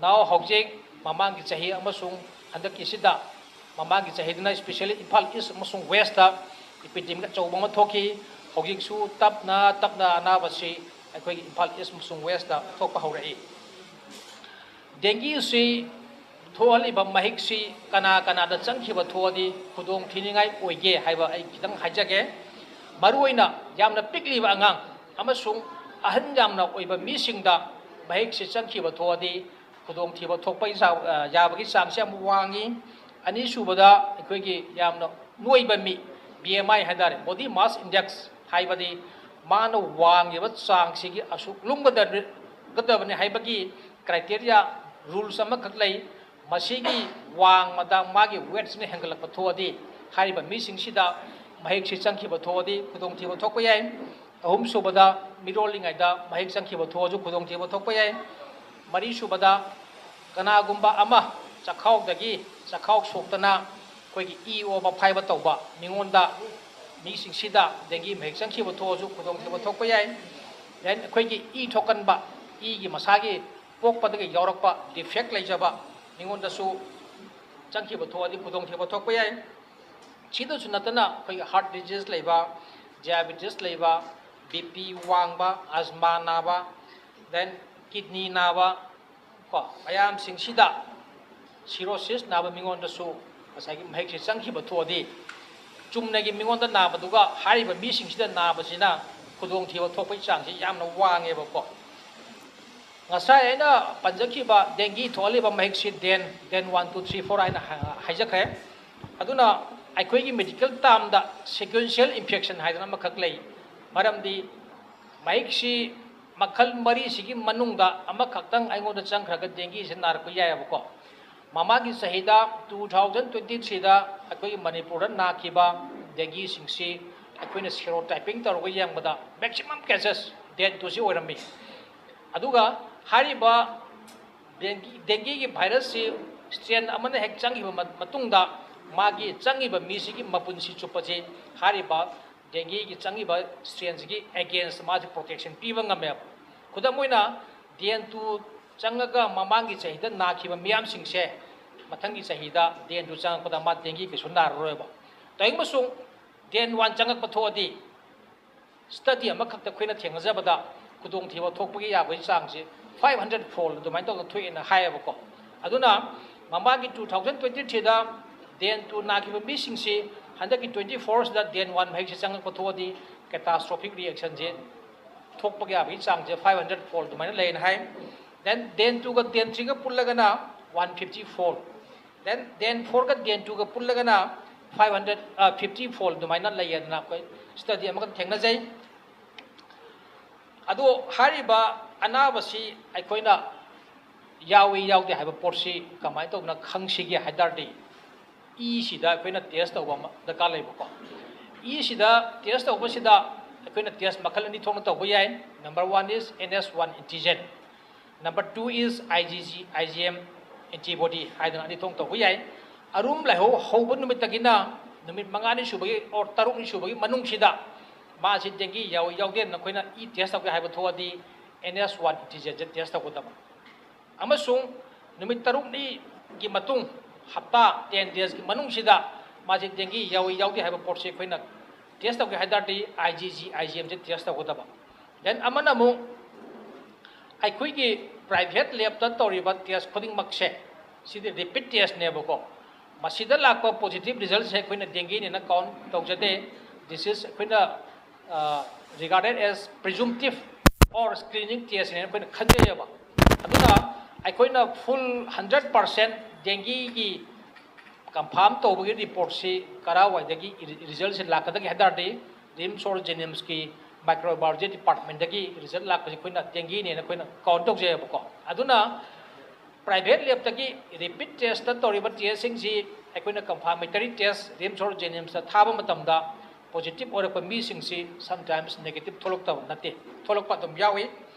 Now ꯍꯧꯖꯤꯛ ꯃꯃꯥꯡꯒꯤ ꯆꯍꯤ ꯑꯃꯁꯨꯡ ꯍꯟꯗꯛꯀꯤꯁꯤꯗ, ꯃꯃꯥꯡꯒꯤ ꯆꯍꯤꯗꯅ especially ꯏꯝꯐꯥꯜ East ꯑꯃꯁꯨꯡ Westꯇ epidemic ꯑꯆꯧꯕ ꯑꯃ ꯊꯣꯛꯈꯤ꯫ ꯍꯧꯖꯤꯛꯁꯨ ꯇꯞꯅ ꯇꯞꯅ ꯑꯅꯥꯕꯁꯤ ꯑꯩꯈꯣꯏꯒꯤ ꯏꯝꯐꯥꯜ East ꯑꯃꯁꯨꯡ Westꯇ ꯊꯣꯛꯄ ꯍꯧꯔꯛꯏ꯫ Dengueꯁꯤ ꯊꯣꯛꯍꯜꯂꯤꯕ ꯃꯍꯤꯛꯁꯤ ꯀꯅꯥ ꯀꯅꯥꯗ ꯆꯪꯈꯤꯕ ꯊꯣꯛꯑꯗꯤ ꯈꯨꯗꯣꯡ ꯊꯤꯅꯤꯡꯉꯥꯏ ꯑꯣꯏꯒꯦ ꯍꯥꯏꯕ ꯑꯩ ꯈꯤꯇꯪ ꯍꯥꯏꯖꯒꯦ꯫ ꯃꯔꯨꯑꯣꯏꯅ ꯌꯥꯝꯅ ꯄꯤꯛꯂꯤꯕ ꯑꯉꯥꯡ ꯑꯃꯁꯨꯡ ꯑꯍꯟ ꯌꯥꯝꯅ ꯑꯣꯏꯕ ꯃꯤꯁꯤꯡꯗ ꯃꯍꯤꯛꯁꯤ ꯆꯪꯈꯤꯕ ꯊꯣꯛꯑꯗꯤ ꯈꯨꯗꯣꯡꯊꯤꯕ ꯊꯣꯛꯄꯒꯤ ꯆꯥ-, ꯑ, ꯌꯥꯕꯒꯤ ꯆꯥꯡꯁꯤ ꯌꯥꯝ ꯋꯥꯡꯉꯤ꯫ ꯑꯅꯤꯁꯨꯕꯗ ꯑꯩꯈꯣꯏꯒꯤ ꯌꯥꯝꯅ ꯅꯣꯏꯕ ꯃꯤ, B M I ꯍꯥꯏꯇꯥꯔꯦ, body mass index ꯍꯥꯏꯕꯗꯤ ꯃꯥꯅ ꯋꯥꯡꯉꯤꯕ ꯆꯥꯡꯁꯤꯒꯤ ꯑꯁꯨꯛ ꯂꯨꯝꯒꯗꯕ-, ꯒꯗꯕꯅꯤ ꯍꯥꯏꯕꯒꯤ criteria, rules ꯑꯃꯈꯛ ꯂꯩ꯫ ꯃꯁꯤꯒꯤ ꯋꯥꯡꯃꯗ ꯃꯥꯒꯤ weightꯁꯤꯅ ꯍꯦꯟꯒꯠꯂꯛꯄ ꯊꯣꯛꯑꯗꯤ ꯍꯥꯏꯔꯤꯕ ꯃꯤꯁꯤꯡꯁꯤꯗ ꯃꯍꯤꯛꯁꯤ ꯆꯪꯈꯤꯕ ꯊꯣꯛꯑꯗꯤ ꯈꯨꯗꯣꯡꯊꯤꯕ ꯊꯣꯛꯄ ꯌꯥꯏ꯫ ꯑꯍꯨꯝꯁꯨꯕꯗ, ꯃꯤꯔꯣꯜꯂꯤꯉꯩꯗ ꯃꯍꯤꯛ ꯆꯪꯈꯤꯕ ꯊꯣꯛꯑꯁꯨ ꯈꯨꯗꯣꯡꯊꯤꯕ ꯊꯣꯛꯄ ꯌꯥꯏ꯫ ꯃꯔꯤꯁꯨꯕꯗ, ꯀꯅꯥꯒꯨꯝꯕ ꯑꯃ ꯆꯈꯥꯎꯗꯒꯤ, ꯆꯈꯥꯎ ꯁꯣꯛꯇꯅ ꯑꯩꯈꯣꯏꯒꯤ ꯏ ꯑꯣꯕ ꯐꯥꯏꯕ ꯇꯧꯕ ꯃꯤꯉꯣꯟꯗ, ꯃꯤꯁꯤꯡꯁꯤꯗ ꯗꯦꯡꯒꯤ ꯃꯍꯤꯛ ꯆꯪꯈꯤꯕ ꯊꯣꯛꯑꯁꯨ ꯈꯨꯗꯣꯡꯊꯤꯕ ꯊꯣꯛꯄ ꯌꯥꯏ꯫ Then ꯑꯩꯈꯣꯏꯒꯤ ꯏ ꯊꯣꯛꯀꯟꯕ, ꯏꯒꯤ ꯃꯁꯥꯒꯤ ꯄꯣꯛꯄꯗꯒꯤ ꯌꯥꯎꯔꯛꯄ defect ꯂꯩꯖꯕ ꯃꯤꯉꯣꯟꯗꯁꯨ ꯆꯪꯈꯤꯕ ꯊꯣꯛꯑꯗꯤ ꯈꯨꯗꯣꯡꯊꯤꯕ ꯊꯣꯛꯄ ꯌꯥꯏ꯫ ꯁꯤꯗꯁꯨ ꯅꯠꯇꯅ ꯑꯩꯈꯣꯏꯒꯤ heart disease ꯂꯩꯕ, diabetes ꯂꯩꯕ, BP ꯋꯥꯡꯕ, asthma ꯅꯥꯕ, then kidney ꯅꯥꯕ, ꯀꯣ, ꯃꯌꯥꯝꯁꯤꯡꯁꯤꯗ cirrhosis ꯅꯥꯕ ꯃꯤꯉꯣꯟꯗꯁꯨ ꯉꯁꯥꯏꯒꯤ ꯃꯍꯤꯛꯁꯦ ꯆꯪꯈꯤꯕ ꯊꯣꯛꯑꯗꯤ, ꯆꯨꯝꯅꯒꯤ ꯃꯤꯉꯣꯟꯗ ꯅꯥꯕꯗꯨꯒ ꯍꯥꯏꯔꯤꯕ ꯃꯤꯁꯤꯡꯁꯤꯗ ꯅꯥꯕꯁꯤꯅ ꯈꯨꯗꯣꯡꯊꯤꯕ ꯊꯣꯛꯄꯒꯤ ꯆꯥꯡꯁꯤ ꯌꯥꯝꯅ ꯋꯥꯡꯉꯦꯕꯀꯣ꯫ ꯉꯁꯥꯏ ꯑꯩꯅ ꯄꯟꯖꯈꯤꯕ ꯗꯦꯡꯒꯤ ꯊꯣꯛꯍꯜꯂꯤꯕ ꯃꯍꯤꯛꯁꯤ DEN, DEN one, two, three, four ꯍꯥꯏꯅ ꯍꯥꯏ-, ꯍꯥꯏꯖꯈ꯭ꯔꯦ꯫ ꯑꯗꯨꯅ ꯑꯩꯈꯣꯏꯒꯤ medical termꯗ sequential infection ꯍꯥꯏꯗꯅ ꯑꯃꯈꯛ ꯂꯩ꯫ ꯃꯔꯝꯗꯤ ꯃꯍꯤꯛꯁꯤ ꯃꯈꯜ ꯃꯔꯤꯁꯤꯒꯤ ꯃꯅꯨꯡꯗ ꯑꯃꯈꯛꯇꯪ ꯑꯩꯉꯣꯟꯗ ꯆꯪꯈ꯭ꯔꯒ ꯗꯦꯡꯒꯤꯁꯦ ꯅꯥꯔꯛꯄ ꯌꯥꯏꯑꯕꯀꯣ꯫ ꯃꯃꯥꯡꯒꯤ ꯆꯍꯤꯗ, two thousand twenty threeꯗ ꯑꯩꯈꯣꯏꯒꯤ ꯃꯅꯤꯄꯨꯔꯗ ꯅꯥꯈꯤꯕ ꯗꯦꯡꯒꯤꯁꯤꯡꯁꯤ ꯑꯩꯈꯣꯏꯅ serotyping ꯇꯧꯔꯒ ꯌꯦꯡꯕꯗ maximum cases DEN twoꯁꯤ ꯑꯣꯏꯔꯝꯃꯤ꯫ ꯑꯗꯨꯒ ꯍꯥꯏꯔꯤꯕ ꯗꯦꯡꯒꯤ, ꯗꯦꯡꯒꯤꯒꯤ virusꯁꯤ strain ꯑꯃꯅ ꯍꯦꯛ ꯆꯪꯈꯤꯕ ꯃ-, ꯃꯇꯨꯡꯗ ꯃꯥꯒꯤ ꯆꯪꯉꯤꯕ ꯃꯤꯁꯤꯒꯤ ꯃꯄꯨꯟꯁꯤ ꯆꯨꯞꯄꯁꯤ ꯍꯥꯏꯔꯤꯕ ꯗꯦꯡꯒꯤꯒꯤ ꯆꯪꯉꯤꯕ strainꯁꯤꯒꯤ against ꯃꯥꯁꯤ protection ꯄꯤꯕ ꯉꯝꯃꯦꯕ꯫ ꯈꯨꯗꯝ ꯑꯣꯏꯅ, DEN two ꯆꯪꯉꯒ ꯃꯃꯥꯡꯒꯤ ꯆꯍꯤꯗ ꯅꯥꯈꯤꯕ ꯃꯤꯌꯥꯝꯁꯤꯡꯁꯦ ꯃꯊꯪꯒꯤ ꯆꯍꯤꯗ DEN two ꯆꯪꯉꯛꯄꯗ ꯃꯥ ꯗꯦꯡꯒꯤ ꯀꯩꯁꯨ ꯅꯥꯔꯔꯣꯏꯕ꯫ ꯇꯧꯏꯒꯨꯝꯕꯁꯨꯡ DEN one ꯆꯪꯉꯛꯄ ꯊꯣꯛꯑꯗꯤ, study ꯑꯃꯈꯛꯇ ꯑꯩꯈꯣꯏꯅ ꯊꯦꯡꯅꯖꯕꯗ ꯈꯨꯗꯣꯡꯊꯤꯕ ꯊꯣꯛꯄꯒꯤ ꯌꯥꯕꯒꯤ ꯆꯥꯡꯁꯤ five hundred fold ꯑꯗꯨꯃꯥꯏꯅ ꯇꯧꯗꯅ ꯊꯣꯛꯑꯦꯅ ꯍꯥꯏꯌꯦꯕꯀꯣ꯫ ꯑꯗꯨꯅ ꯃꯃꯥꯡꯒꯤ two thousand twenty threeꯗ DEN two ꯅꯥꯈꯤꯕ ꯃꯤꯁꯤꯡꯁꯤ ꯍꯟꯗꯛꯀꯤ twenty fourꯁꯤꯗ DEN one ꯃꯍꯤꯛꯁꯤ ꯆꯪꯉꯛꯄ ꯊꯣꯛꯑꯗꯤ catastrophic reactionꯁꯦ ꯊꯣꯛꯄꯒꯤ ꯌꯥꯕꯒꯤ ꯆꯥꯡꯁꯦ five hundred fold ꯑꯗꯨꯃꯥꯏꯅ ꯂꯩꯌꯦꯅ ꯍꯥꯏ꯫ Then DEN twoꯒ DEN threeꯒ ꯄꯨꯜꯂꯒꯅ one fifty fold, then DEN fourꯒ DEN twoꯒ ꯄꯨꯜꯂꯒꯅ five hundred, fifty fold ꯑꯗꯨꯃꯥꯏꯅ ꯂꯩꯌꯦꯗꯅ ꯑꯩꯈꯣꯏ study ꯑꯃꯈꯛ ꯊꯦꯡꯅꯖꯩ꯫ ꯑꯗꯣ ꯍꯥꯏꯔꯤꯕ ꯑꯅꯥꯕꯁꯤ ꯑꯩꯈꯣꯏꯅ ꯌꯥꯎꯏ ꯌꯥꯎꯗꯦ ꯍꯥꯏꯕ ꯄꯣꯠꯁꯤ ꯀꯃꯥꯏꯅ ꯇꯧꯗꯅ ꯈꯪꯁꯤꯒꯦ ꯍꯥꯏ ꯇꯥꯔꯗꯤ, ꯏꯁꯤꯗ ꯑꯩꯈꯣꯏꯅ ꯇꯦꯁ ꯇꯧꯕ ꯑꯃ ꯗꯔꯀꯥꯔ ꯂꯩꯕꯀꯣ꯫ ꯏꯁꯤꯗ ꯇꯦꯁ ꯇꯧꯕꯁꯤꯗ ꯑꯩꯈꯣꯏꯅ ꯇꯦꯁ ꯃꯈꯜ ꯑꯅꯤ ꯊꯣꯛꯅ ꯇꯧꯕ ꯌꯥꯏ꯫ Number one is N S one antigen, number two is I G G I G M antibody ꯍꯥꯏꯗꯅ ꯑꯅꯤ ꯊꯣꯛꯅ ꯇꯧꯕ ꯌꯥꯏ꯫ ꯑꯔꯨꯝ ꯂꯥꯏꯍꯧ ꯍꯧꯕ ꯅꯨꯃꯤꯠꯇꯒꯤꯅ ꯅꯨꯃꯤꯠ ꯃꯉꯥꯅꯤ ꯁꯨꯕꯒꯤ or ꯇꯔꯨꯛꯅꯤ ꯁꯨꯕꯒꯤ ꯃꯅꯨꯡꯁꯤꯗ ꯃꯥꯁꯤ dengue ꯌꯥꯎꯏ ꯌꯥꯎꯗꯦꯅ ꯑꯩꯈꯣꯏꯅ ꯏ ꯇꯦꯁ ꯇꯧꯒꯦ ꯍꯥꯏꯕ ꯊꯣꯛꯑꯗꯤ N S one antigenꯁꯦ ꯇꯦꯁ ꯇꯧꯒꯗꯕ꯫ ꯑꯃꯁꯨꯡ ꯅꯨꯃꯤꯠ ꯇꯔꯨꯛꯅꯤꯒꯤ ꯃꯇꯨꯡ, ꯍꯞꯇꯥ ten daysꯀꯤ ꯃꯅꯨꯡꯁꯤꯗ ꯃꯥꯁꯦ dengue ꯌꯥꯎꯏ ꯌꯥꯎꯗꯦ ꯍꯥꯏꯕ ꯄꯣꯠꯁꯦ ꯑꯩꯈꯣꯏꯅ ꯇꯦꯁ ꯇꯧꯒꯦ ꯍꯥꯏ ꯇꯥꯔꯗꯤ I G G I G Mꯁꯦ ꯇꯦꯁ ꯇꯧꯒꯗꯕ꯫ Then ꯑꯃꯅ ꯑꯃꯨꯛ ꯑꯩꯈꯣꯏꯒꯤ private labꯇ ꯇꯧꯔꯤꯕ ꯇꯦꯁ ꯈꯨꯗꯤꯡꯃꯛꯁꯦ, ꯁꯤꯗꯤ repeat testꯅꯦꯕꯀꯣ꯫ ꯃꯁꯤꯗ ꯂꯥꯛꯄ positive resultꯁꯦ ꯑꯩꯈꯣꯏꯅ dengueꯅꯦꯅ count ꯇꯧꯖꯗꯦ꯫ This is ꯑꯩꯈꯣꯏꯅ regarded as presumptive or screening testꯅꯦꯅ ꯑꯩꯈꯣꯏꯅ ꯈꯟꯖꯩꯌꯦꯕ꯫ ꯑꯗꯨꯅ ꯑꯩꯈꯣꯏꯅ full hundred percent dengueꯒꯤ confirm ꯇꯧꯕꯒꯤ reportꯁꯤ ꯀꯔꯥꯏꯋꯥꯏꯗꯒꯤ resultꯁꯤ ꯂꯥꯛꯀꯗꯒꯦ ꯍꯥꯏ ꯇꯥꯔꯗꯤ, RIMS or JNIMSꯀꯤ microbiology departmentꯇꯒꯤ result ꯂꯥꯛꯄꯁꯤ ꯑꯩꯈꯣꯏꯅ dengueꯅꯦꯅ ꯑꯩꯈꯣꯏꯅ count ꯇꯧꯖꯩꯌꯦꯕꯀꯣ꯫ ꯑꯗꯨꯅ private labꯇꯒꯤ repeat testꯇ ꯇꯧꯔꯤꯕ testꯁꯤꯡꯁꯤ ꯑꯩꯈꯣꯏꯅ confirmatory test RIMS or JNIMSꯇ ꯊꯥꯕ ꯃꯇꯝꯗ positive ꯑꯣꯏꯔꯛꯄ ꯃꯤꯁꯤꯡꯁꯤ sometimes negative ꯊꯣꯛꯂꯛꯇꯕ ꯅꯠꯇꯦ, ꯊꯣꯛꯂꯛꯄ ꯑꯗꯨꯝ ꯌꯥꯎꯏ꯫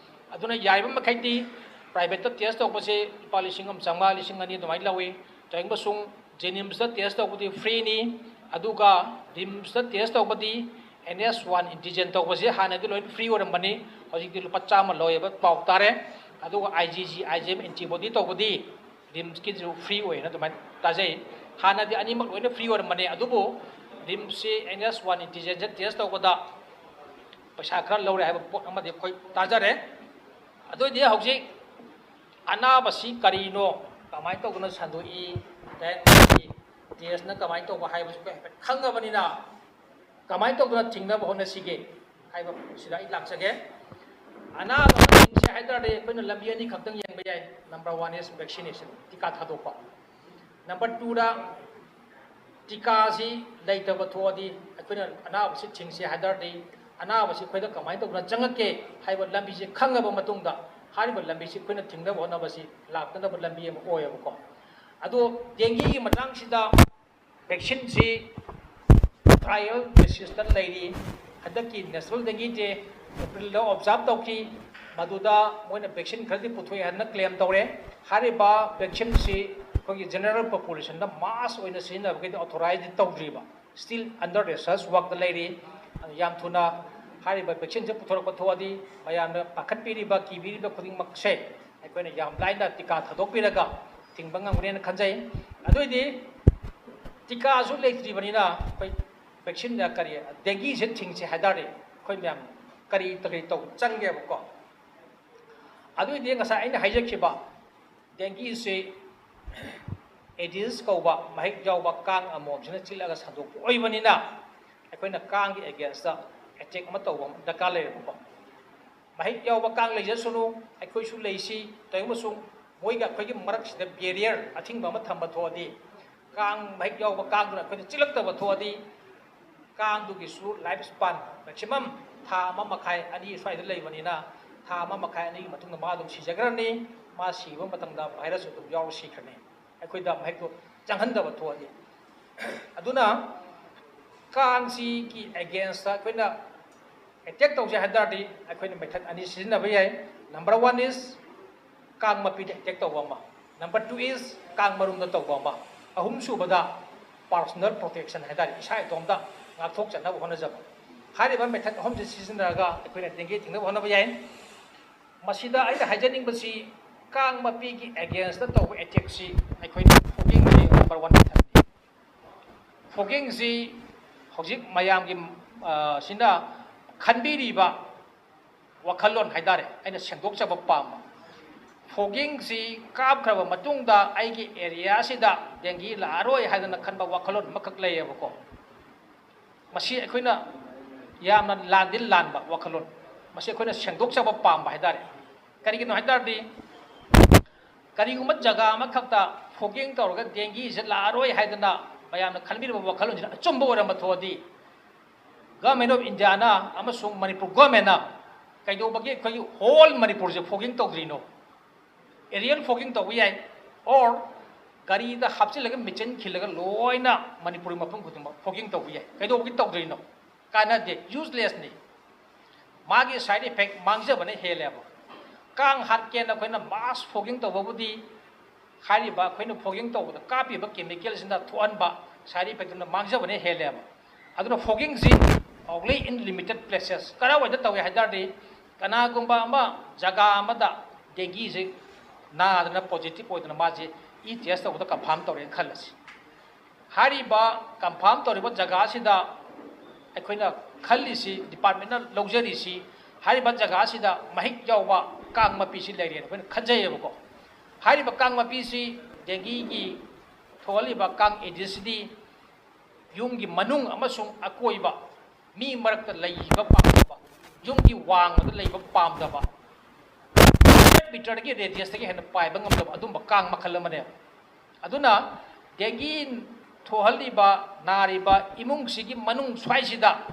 ꯑꯗꯨꯅ ꯌꯥꯔꯤꯕ ꯃꯈꯩꯗꯤ privateꯇ test ꯇꯧꯕꯁꯦ ꯂꯨꯄꯥ ꯂꯤꯁꯤꯡ ꯑꯃ ꯆꯥꯝꯃꯉꯥ, ꯂꯤꯁꯤꯡ ꯑꯅꯤ ꯑꯗꯨꯃꯥꯏꯅ ꯂꯧꯏ꯫ ꯇꯧꯏꯒꯨꯝꯕꯁꯨꯡ JNIMSꯇ test ꯇꯧꯕꯗꯤ freeꯅꯤ, ꯑꯗꯨꯒ RIMSꯇ test ꯇꯧꯕꯗꯤ N S one antigen ꯇꯧꯕꯁꯦ ꯍꯥꯟꯅꯗꯤ ꯂꯣꯏꯅ free ꯑꯣꯏꯔꯝꯕꯅꯤ, ꯍꯧꯖꯤꯛꯇꯤ ꯂꯨꯄꯥ ꯆꯥꯝꯃ ꯂꯧꯋꯦꯕ ꯄꯥꯎ ꯇꯥꯔꯦ꯫ ꯑꯗꯨꯒ I G G I G M antibody ꯇꯧꯕꯗꯤ RIMSꯀꯤꯁꯨ free ꯑꯣꯏꯅ ꯑꯗꯨꯃꯥꯏꯅ ꯇꯥꯖꯩ꯫ ꯍꯥꯟꯅꯗꯤ ꯑꯅꯤꯃꯛ ꯂꯣꯏꯅ free ꯑꯣꯏꯔꯝꯕꯅꯦ, ꯑꯗꯨꯕꯨ RIMSꯁꯤ N S one antigenꯁꯦ test ꯇꯧꯕꯗ ꯄꯩꯁꯥ ꯈꯔ ꯂꯧꯔꯦ ꯍꯥꯏꯕ ꯄꯣꯠ ꯑꯃꯗꯤ ꯑꯩꯈꯣꯏ ꯇꯥꯖꯔꯦ꯫ ꯑꯗꯨ ꯑꯣꯏꯗꯤ ꯍꯧꯖꯤꯛ ꯑꯅꯥꯕꯁꯤ ꯀꯔꯤꯅꯣ, ꯀꯃꯥꯏꯅ ꯇꯧꯗꯅ ꯁꯟꯗꯣꯛꯏ, then testꯅ ꯀꯃꯥꯏꯅ ꯇꯧꯕ ꯍꯥꯏꯕꯁꯤ ꯑꯩꯈꯣꯏ ꯍꯥꯏꯐꯦꯠ ꯈꯪꯉꯕꯅꯤꯅ ꯀꯃꯥꯏꯅ ꯇꯧꯗꯅ ꯊꯤꯡꯅꯕ ꯍꯣꯠꯅꯁꯤꯒꯦ ꯍꯥꯏꯕ ꯁꯤꯗ ꯑꯩ ꯂꯥꯛꯆꯒꯦ꯫ ꯑꯅꯥꯕ ꯊꯤꯡꯁꯦ ꯍꯥꯏ ꯇꯥꯔꯗꯤ ꯑꯩꯈꯣꯏꯅ ꯂꯝꯕꯤ ꯑꯅꯤ ꯈꯛꯇꯪ ꯌꯦꯡꯕ ꯌꯥꯏ꯫ Number one is vaccination, ꯇꯤꯀꯥ ꯊꯥꯗꯣꯛꯄ꯫ Number twoꯗ ꯇꯤꯀꯥꯁꯤ ꯂꯩꯇꯕ ꯊꯣꯛꯑꯗꯤ ꯑꯩꯈꯣꯏꯅ ꯑꯅꯥꯕꯁꯤ ꯊꯤꯡꯁꯦ ꯍꯥꯏ ꯇꯥꯔꯗꯤ ꯑꯅꯥꯕꯁꯤ ꯑꯩꯈꯣꯏꯗ ꯀꯃꯥꯏꯅ ꯇꯧꯗꯅ ꯆꯪꯉꯛꯀꯦ ꯍꯥꯏꯕ ꯂꯝꯕꯤꯁꯤ ꯈꯪꯉꯕ ꯃꯇꯨꯡꯗ ꯍꯥꯏꯔꯤꯕ ꯂꯝꯕꯤꯁꯤ ꯑꯩꯈꯣꯏꯅ ꯊꯤꯡꯅꯕ ꯍꯣꯠꯅꯕꯁꯤ ꯂꯥꯛꯇꯅꯕ ꯂꯝꯕꯤ ꯑꯃ ꯑꯣꯏꯌꯦꯕꯀꯣ꯫ ꯑꯗꯣ dengueꯒꯤ ꯃꯇꯥꯡꯁꯤꯗ ꯚꯦꯛꯁꯤꯟꯁꯤ ꯇ꯭ꯔꯥꯏꯌꯦꯜ ꯕꯦꯁꯤꯁꯇ ꯂꯩꯔꯤ꯫ ꯍꯟꯗꯛꯀꯤ ꯅꯦꯁꯅꯦꯜ ꯗꯦꯡꯒꯤ ꯗꯦ ꯑꯦꯄ꯭ꯔꯤꯜꯗ ꯑꯣꯕꯖꯥꯔꯕ ꯇꯧꯈꯤ꯫ ꯃꯗꯨꯗ ꯃꯣꯏꯅ ꯚꯦꯛꯁꯤꯟ ꯈꯔꯗꯤ ꯄꯨꯊꯣꯛꯑꯦ ꯍꯥꯏꯅ ꯀ꯭ꯂꯦꯝ ꯇꯧꯔꯦ꯫ ꯍꯥꯏꯔꯤꯕ ꯚꯦꯛꯁꯤꯟꯁꯤ ꯑꯩꯈꯣꯏꯒꯤ ꯖꯦꯅꯔꯦꯜ ꯄꯣꯄꯨꯂꯦꯁꯟꯗ ꯃꯥꯁ ꯑꯣꯏꯅ ꯁꯤꯖꯤꯟꯅꯕꯒꯤꯗꯤ ꯑꯣꯊꯣꯔꯥꯏꯖ ꯇꯧꯗ꯭ꯔꯤꯕ, ꯁ꯭ꯇꯤꯜ ꯑꯟꯗꯔ ꯔꯤꯁꯔꯁ ꯋꯥꯛꯇ ꯂꯩꯔꯤ꯫ ꯑꯗꯨ ꯌꯥꯝ ꯊꯨꯅ ꯍꯥꯏꯔꯤꯕ ꯚꯦꯛꯁꯤꯟꯁꯦ ꯄꯨꯊꯣꯔꯛꯄ ꯊꯣꯛꯑꯗꯤ ꯃꯌꯥꯝꯅ ꯄꯥꯈꯠꯄꯤꯔꯤꯕ, ꯀꯤꯕꯤꯔꯤꯕ ꯈꯨꯗꯤꯡꯃꯛꯁꯦ ꯑꯩꯈꯣꯏꯅ ꯌꯥꯝ ꯂꯥꯏꯅ ꯇꯤꯀꯥ ꯊꯥꯗꯣꯛꯄꯤꯔꯒ ꯊꯤꯡꯕ ꯉꯝꯒꯅꯦꯅ ꯈꯟꯖꯩ꯫ ꯑꯗꯨꯏꯗꯤ ꯇꯤꯀꯥꯁꯨ ꯂꯩꯇ꯭ꯔꯤꯕꯅꯤꯅ ꯑꯩꯈꯣꯏ ꯚꯦꯛꯁꯤꯟ, ꯀꯔꯤ, ꯗꯦꯡꯒꯤꯁꯦ ꯊꯤꯡꯁꯦ ꯍꯥꯏ ꯇꯥꯔꯗꯤ ꯑꯩꯈꯣꯏ ꯃꯌꯥꯝ ꯀꯔꯤ ꯀꯔꯤ ꯇꯧ ꯆꯪꯒꯦꯕꯀꯣ? ꯑꯗꯨꯏꯗꯤ ꯉꯁꯥꯏ ꯑꯩꯅ ꯍꯥꯏꯖꯈꯤꯕ ꯗꯦꯡꯒꯤꯁꯤ ꯑꯦꯗꯤꯁ ꯀꯧꯕ ꯃꯍꯤꯛ ꯌꯥꯎꯕ ꯀꯥꯡ ꯑꯃꯣꯝꯁꯤꯅ ꯆꯤꯛꯂꯒ ꯁꯟꯗꯣꯛꯄ ꯑꯣꯏꯕꯅꯤꯅ ꯑꯩꯈꯣꯏꯅ ꯀꯥꯡꯒꯤ ꯑꯦꯒꯦꯟꯁꯇ ꯑꯦꯇꯦꯛ ꯑꯃ ꯇꯧꯕ ꯑꯃ ꯗꯔꯀꯥꯔ ꯂꯩꯔꯦꯕꯀꯣ꯫ ꯃꯍꯤꯛ ꯌꯥꯎꯕ ꯀꯥꯡ ꯂꯩꯖꯁꯅꯨ, ꯑꯩꯈꯣꯏꯁꯨ ꯂꯩꯁꯤ꯫ ꯇꯧꯏꯒꯨꯝꯕꯁꯨꯡ ꯃꯣꯏꯒ ꯑꯩꯈꯣꯏꯒꯤ ꯃꯔꯛꯁꯤꯗ ꯕꯦꯔꯤꯌꯔ, ꯑꯊꯤꯡꯕ ꯑꯃ ꯊꯝꯕ ꯊꯣꯛꯑꯗꯤ ꯀꯥꯡ, ꯃꯍꯤꯛ ꯌꯥꯎꯕ ꯀꯥꯡꯗꯨꯅ ꯑꯩꯈꯣꯏꯗ ꯆꯤꯛꯂꯛꯇꯕ ꯊꯣꯛꯑꯗꯤ ꯀꯥꯡꯗꯨꯒꯤꯁꯨ ꯂꯥꯏꯐ ꯁ꯭ꯄꯥꯟ ꯃꯦꯛꯁꯤꯃꯝ ꯊꯥ ꯑꯃ ꯃꯈꯥꯏ, ꯑꯅꯤ ꯁ꯭ꯋꯥꯏꯗ ꯂꯩꯕꯅꯤꯅ ꯊꯥ ꯑꯃ ꯃꯈꯥꯏ, ꯑꯅꯤꯒꯤ ꯃꯇꯨꯡꯗ ꯃꯥ ꯑꯗꯨꯝ ꯁꯤꯖꯈ꯭ꯔꯅꯤ꯫ ꯃꯥ ꯁꯤꯕ ꯃꯇꯝꯗ ꯚꯥꯏꯔꯁꯁꯨ ꯑꯗꯨꯝ ꯌꯥꯎꯔ ꯁꯤꯈ꯭ꯔꯅꯤ, ꯑꯩꯈꯣꯏꯗ ꯃꯍꯤꯛꯇꯣ ꯆꯪꯍꯟꯗꯕ ꯊꯣꯛꯑꯗꯤ꯫ ꯑꯗꯨꯅ ꯀꯥꯡꯁꯤꯒꯤ ꯑꯦꯒꯦꯟꯁꯇ ꯑꯩꯈꯣꯏꯅ ꯑꯦꯇꯦꯛ ꯇꯧꯁꯦ ꯍꯥꯏ ꯇꯥꯔꯗꯤ ꯑꯩꯈꯣꯏꯅ ꯃꯦꯊꯠ ꯑꯅꯤ ꯁꯤꯖꯤꯟꯅꯕ ꯌꯥꯏ꯫ Number one is ꯀꯥꯡ ꯃꯄꯤꯗ ꯑꯦꯇꯦꯛ ꯇꯧꯕ ꯑꯃ, number two is ꯀꯥꯡ ꯃꯔꯨꯝꯗ ꯇꯧꯕ ꯑꯃ, ꯑꯍꯨꯝꯁꯨꯕꯗ ꯄꯥꯔꯁꯣꯅꯦꯜ ꯄ꯭ꯔꯣꯇꯦꯛꯁꯟ ꯍꯥꯏ ꯇꯥꯔꯦ, ꯏꯁꯥ ꯏꯇꯣꯝꯇ ꯉꯥꯛꯊꯣꯛꯆꯅꯕ ꯍꯣꯠꯅꯖꯕ꯫ ꯍꯥꯏꯔꯤꯕ ꯃꯦꯊꯠ ꯑꯍꯨꯝꯁꯤ ꯁꯤꯖꯤꯟꯅꯔꯒ ꯑꯩꯈꯣꯏꯅ ꯗꯦꯡꯒꯤ ꯊꯤꯡꯅꯕ ꯍꯣꯠꯅꯕ ꯌꯥꯏ꯫ ꯃꯁꯤꯗ ꯑꯩꯅ ꯍꯥꯏꯖꯅꯤꯡꯕꯁꯤ ꯀꯥꯡ ꯃꯄꯤꯒꯤ ꯑꯦꯒꯦꯟꯁꯇ ꯇꯧꯕ ꯑꯦꯇꯦꯛꯁꯤ ꯑꯩꯈꯣꯏꯅ ꯐꯣꯒꯤꯡꯁꯤ ꯅꯝꯕꯔ ꯋꯥꯟ ꯃꯦꯊꯠꯅꯤ꯫ ꯐꯣꯒꯤꯡꯁꯤ ꯍꯧꯖꯤꯛ ꯃꯌꯥꯝꯒꯤ, ꯑ, ꯁꯤꯅ ꯈꯟꯕꯤꯔꯤꯕ ꯋꯥꯈꯜꯂꯣꯟ ꯍꯥꯏ ꯇꯥꯔꯦ, ꯑꯩꯅ ꯁꯦꯡꯗꯣꯛꯆꯕ ꯄꯥꯝꯕ꯫ ꯐꯣꯒꯤꯡꯁꯤ ꯀꯥꯞꯈ꯭ꯔꯕ ꯃꯇꯨꯡꯗ ꯑꯩꯒꯤ ꯑꯦꯔꯤꯌꯥꯁꯤꯗ ꯗꯦꯡꯒꯤ ꯂꯥꯛꯑꯔꯣꯏ ꯍꯥꯏꯗꯅ ꯈꯟꯕ ꯋꯥꯈꯜꯂꯣꯟ ꯑꯃꯈꯛ ꯂꯩꯌꯦꯕꯀꯣ꯫ ꯃꯁꯤ ꯑꯩꯈꯣꯏꯅ ꯌꯥꯝꯅ ꯂꯥꯟꯗꯤ ꯂꯥꯟꯕ ꯋꯥꯈꯜꯂꯣꯟ꯫ ꯃꯁꯤ ꯑꯩꯈꯣꯏꯅ ꯁꯦꯡꯗꯣꯛꯆꯕ ꯄꯥꯝꯕ ꯍꯥꯏ ꯇꯥꯔꯦ꯫ ꯀꯔꯤꯒꯤꯅꯣ ꯍꯥꯏ ꯇꯥꯔꯗꯤ, ꯀꯔꯤꯒꯨꯝꯕ ꯖꯒꯥ ꯑꯃꯈꯛꯇ ꯐꯣꯒꯤꯡ ꯇꯧꯔꯒ ꯗꯦꯡꯒꯤꯁꯦ ꯂꯥꯛꯑꯔꯣꯏ ꯍꯥꯏꯗꯅ ꯃꯌꯥꯝꯅ ꯈꯟꯕꯤꯔꯕ ꯋꯥꯈꯜꯂꯣꯟꯁꯤꯅ ꯑꯆꯨꯝꯕ ꯑꯣꯏꯔꯝꯕ ꯊꯣꯛꯑꯗꯤ, Government of Indiaꯅ ꯑꯃꯁꯨꯡ ꯃꯅꯤꯄꯨꯔ ꯒꯣꯔꯃꯦꯟꯅ ꯀꯩꯗꯧꯕꯒꯤ ꯑꯩꯈꯣꯏꯒꯤ ꯍꯣꯜ ꯃꯅꯤꯄꯨꯔꯁꯦ ꯐꯣꯒꯤꯡ ꯇꯧꯗ꯭ꯔꯤꯅꯣ? ꯑꯦꯔꯤꯌꯦꯜ ꯐꯣꯒꯤꯡ ꯇꯧꯕ ꯌꯥꯏ, or ꯒꯥꯔꯤꯗ ꯍꯥꯞꯆꯤꯜꯂꯒ ꯃꯦꯆꯤꯟ ꯈꯤꯜꯂꯒ ꯂꯣꯏꯅ ꯃꯅꯤꯄꯨꯔꯒꯤ ꯃꯐꯝ ꯈꯨꯗꯤꯡꯃꯛ ꯐꯣꯒꯤꯡ ꯇꯧꯕ ꯌꯥꯏ꯫ ꯀꯩꯗꯧꯕꯒꯤ ꯇꯧꯗ꯭ꯔꯤꯅꯣ? ꯀꯥꯟꯅꯗꯦ, ꯌꯨꯁꯂꯦꯁꯅꯤ꯫ ꯃꯥꯒꯤ ꯁꯥꯏꯠ ꯏꯐꯦꯛ ꯃꯥꯡꯖꯕꯅ ꯍꯦꯜꯂꯦꯕ꯫ ꯀꯥꯡ ꯍꯥꯠꯀꯦꯅ ꯑꯩꯈꯣꯏꯅ ꯃꯥꯁ ꯐꯣꯒꯤꯡ ꯇꯧꯕꯕꯨꯗꯤ ꯍꯥꯏꯔꯤꯕ ꯑꯩꯈꯣꯏꯅ ꯐꯣꯒꯤꯡ ꯇꯧꯕꯗ ꯀꯥꯞꯄꯤꯕ ꯀꯦꯃꯤꯀꯦꯜꯁꯤꯅ ꯊꯣꯛꯍꯟꯕ ꯁꯥꯏꯠ ꯏꯐꯦꯛꯇꯨꯅ ꯃꯥꯡꯖꯕꯅ ꯍꯦꯜꯂꯦꯕ꯫ ꯑꯗꯨꯅ ꯐꯣꯒꯤꯡꯁꯤ only in limited places꯫ ꯀꯔꯥꯏꯋꯥꯏꯗ ꯇꯧꯏ ꯍꯥꯏ ꯇꯥꯔꯗꯤ, ꯀꯅꯥꯒꯨꯝꯕ ꯑꯃ ꯖꯒꯥ ꯑꯃꯗ ꯗꯦꯡꯒꯤꯁꯤ ꯅꯥꯗꯅ ꯄꯣꯖꯤꯇꯤꯚ ꯑꯣꯏꯗꯅ ꯃꯥꯁꯦ ꯏ ꯇꯦꯁ ꯇꯧꯕꯗ ꯀꯟꯐꯥꯔꯝ ꯇꯧꯔꯦꯅ ꯈꯜꯂꯁꯤ꯫ ꯍꯥꯏꯔꯤꯕ ꯀꯟꯐꯥꯔꯝ ꯇꯧꯔꯤꯕ ꯖꯒꯥꯁꯤꯗ ꯑꯩꯈꯣꯏꯅ ꯈꯜꯂꯤꯁꯤ, ꯗꯤꯄꯥꯔꯠꯃꯦꯟꯅ ꯂꯧꯖꯔꯤꯁꯤ, ꯍꯥꯏꯔꯤꯕ ꯖꯒꯥꯁꯤꯗ ꯃꯍꯤꯛ ꯌꯥꯎꯕ ꯀꯥꯡ ꯃꯄꯤꯁꯤ ꯂꯩꯔꯦꯅ ꯑꯩꯈꯣꯏꯅ ꯈꯟꯖꯩꯌꯦꯕꯀꯣ꯫ ꯍꯥꯏꯔꯤꯕ ꯀꯥꯡ ꯃꯄꯤꯁꯤ ꯗꯦꯡꯒꯤꯒꯤ ꯊꯣꯛꯍꯜꯂꯤꯕ ꯀꯥꯡ ꯑꯦꯗꯤꯁꯤꯗꯤ ꯌꯨꯝꯒꯤ ꯃꯅꯨꯡ ꯑꯃꯁꯨꯡ ꯑꯀꯣꯏꯕ ꯃꯤ ꯃꯔꯛꯇ ꯂꯩꯕ ꯄꯥꯝꯗꯕ, ꯌꯨꯝꯒꯤ ꯋꯥꯡꯃꯗ ꯂꯩꯕ ꯄꯥꯝꯗꯕ, ꯃꯤꯇꯔꯒꯤ ꯔꯦꯗꯤꯌꯁꯇꯒꯤ ꯍꯦꯟꯅ ꯄꯥꯏꯕ ꯉꯝꯗꯕ ꯑꯗꯨꯝꯕ ꯀꯥꯡ ꯃꯈꯜ ꯑꯃꯅꯦꯕ꯫ ꯑꯗꯨꯅ ꯗꯦꯡꯒꯤ ꯊꯣꯛꯍꯜꯂꯤꯕ, ꯅꯥꯔꯤꯕ ꯏꯃꯨꯡꯁꯤꯒꯤ ꯃꯅꯨꯡ ꯁ꯭ꯋꯥꯏꯁꯤꯗ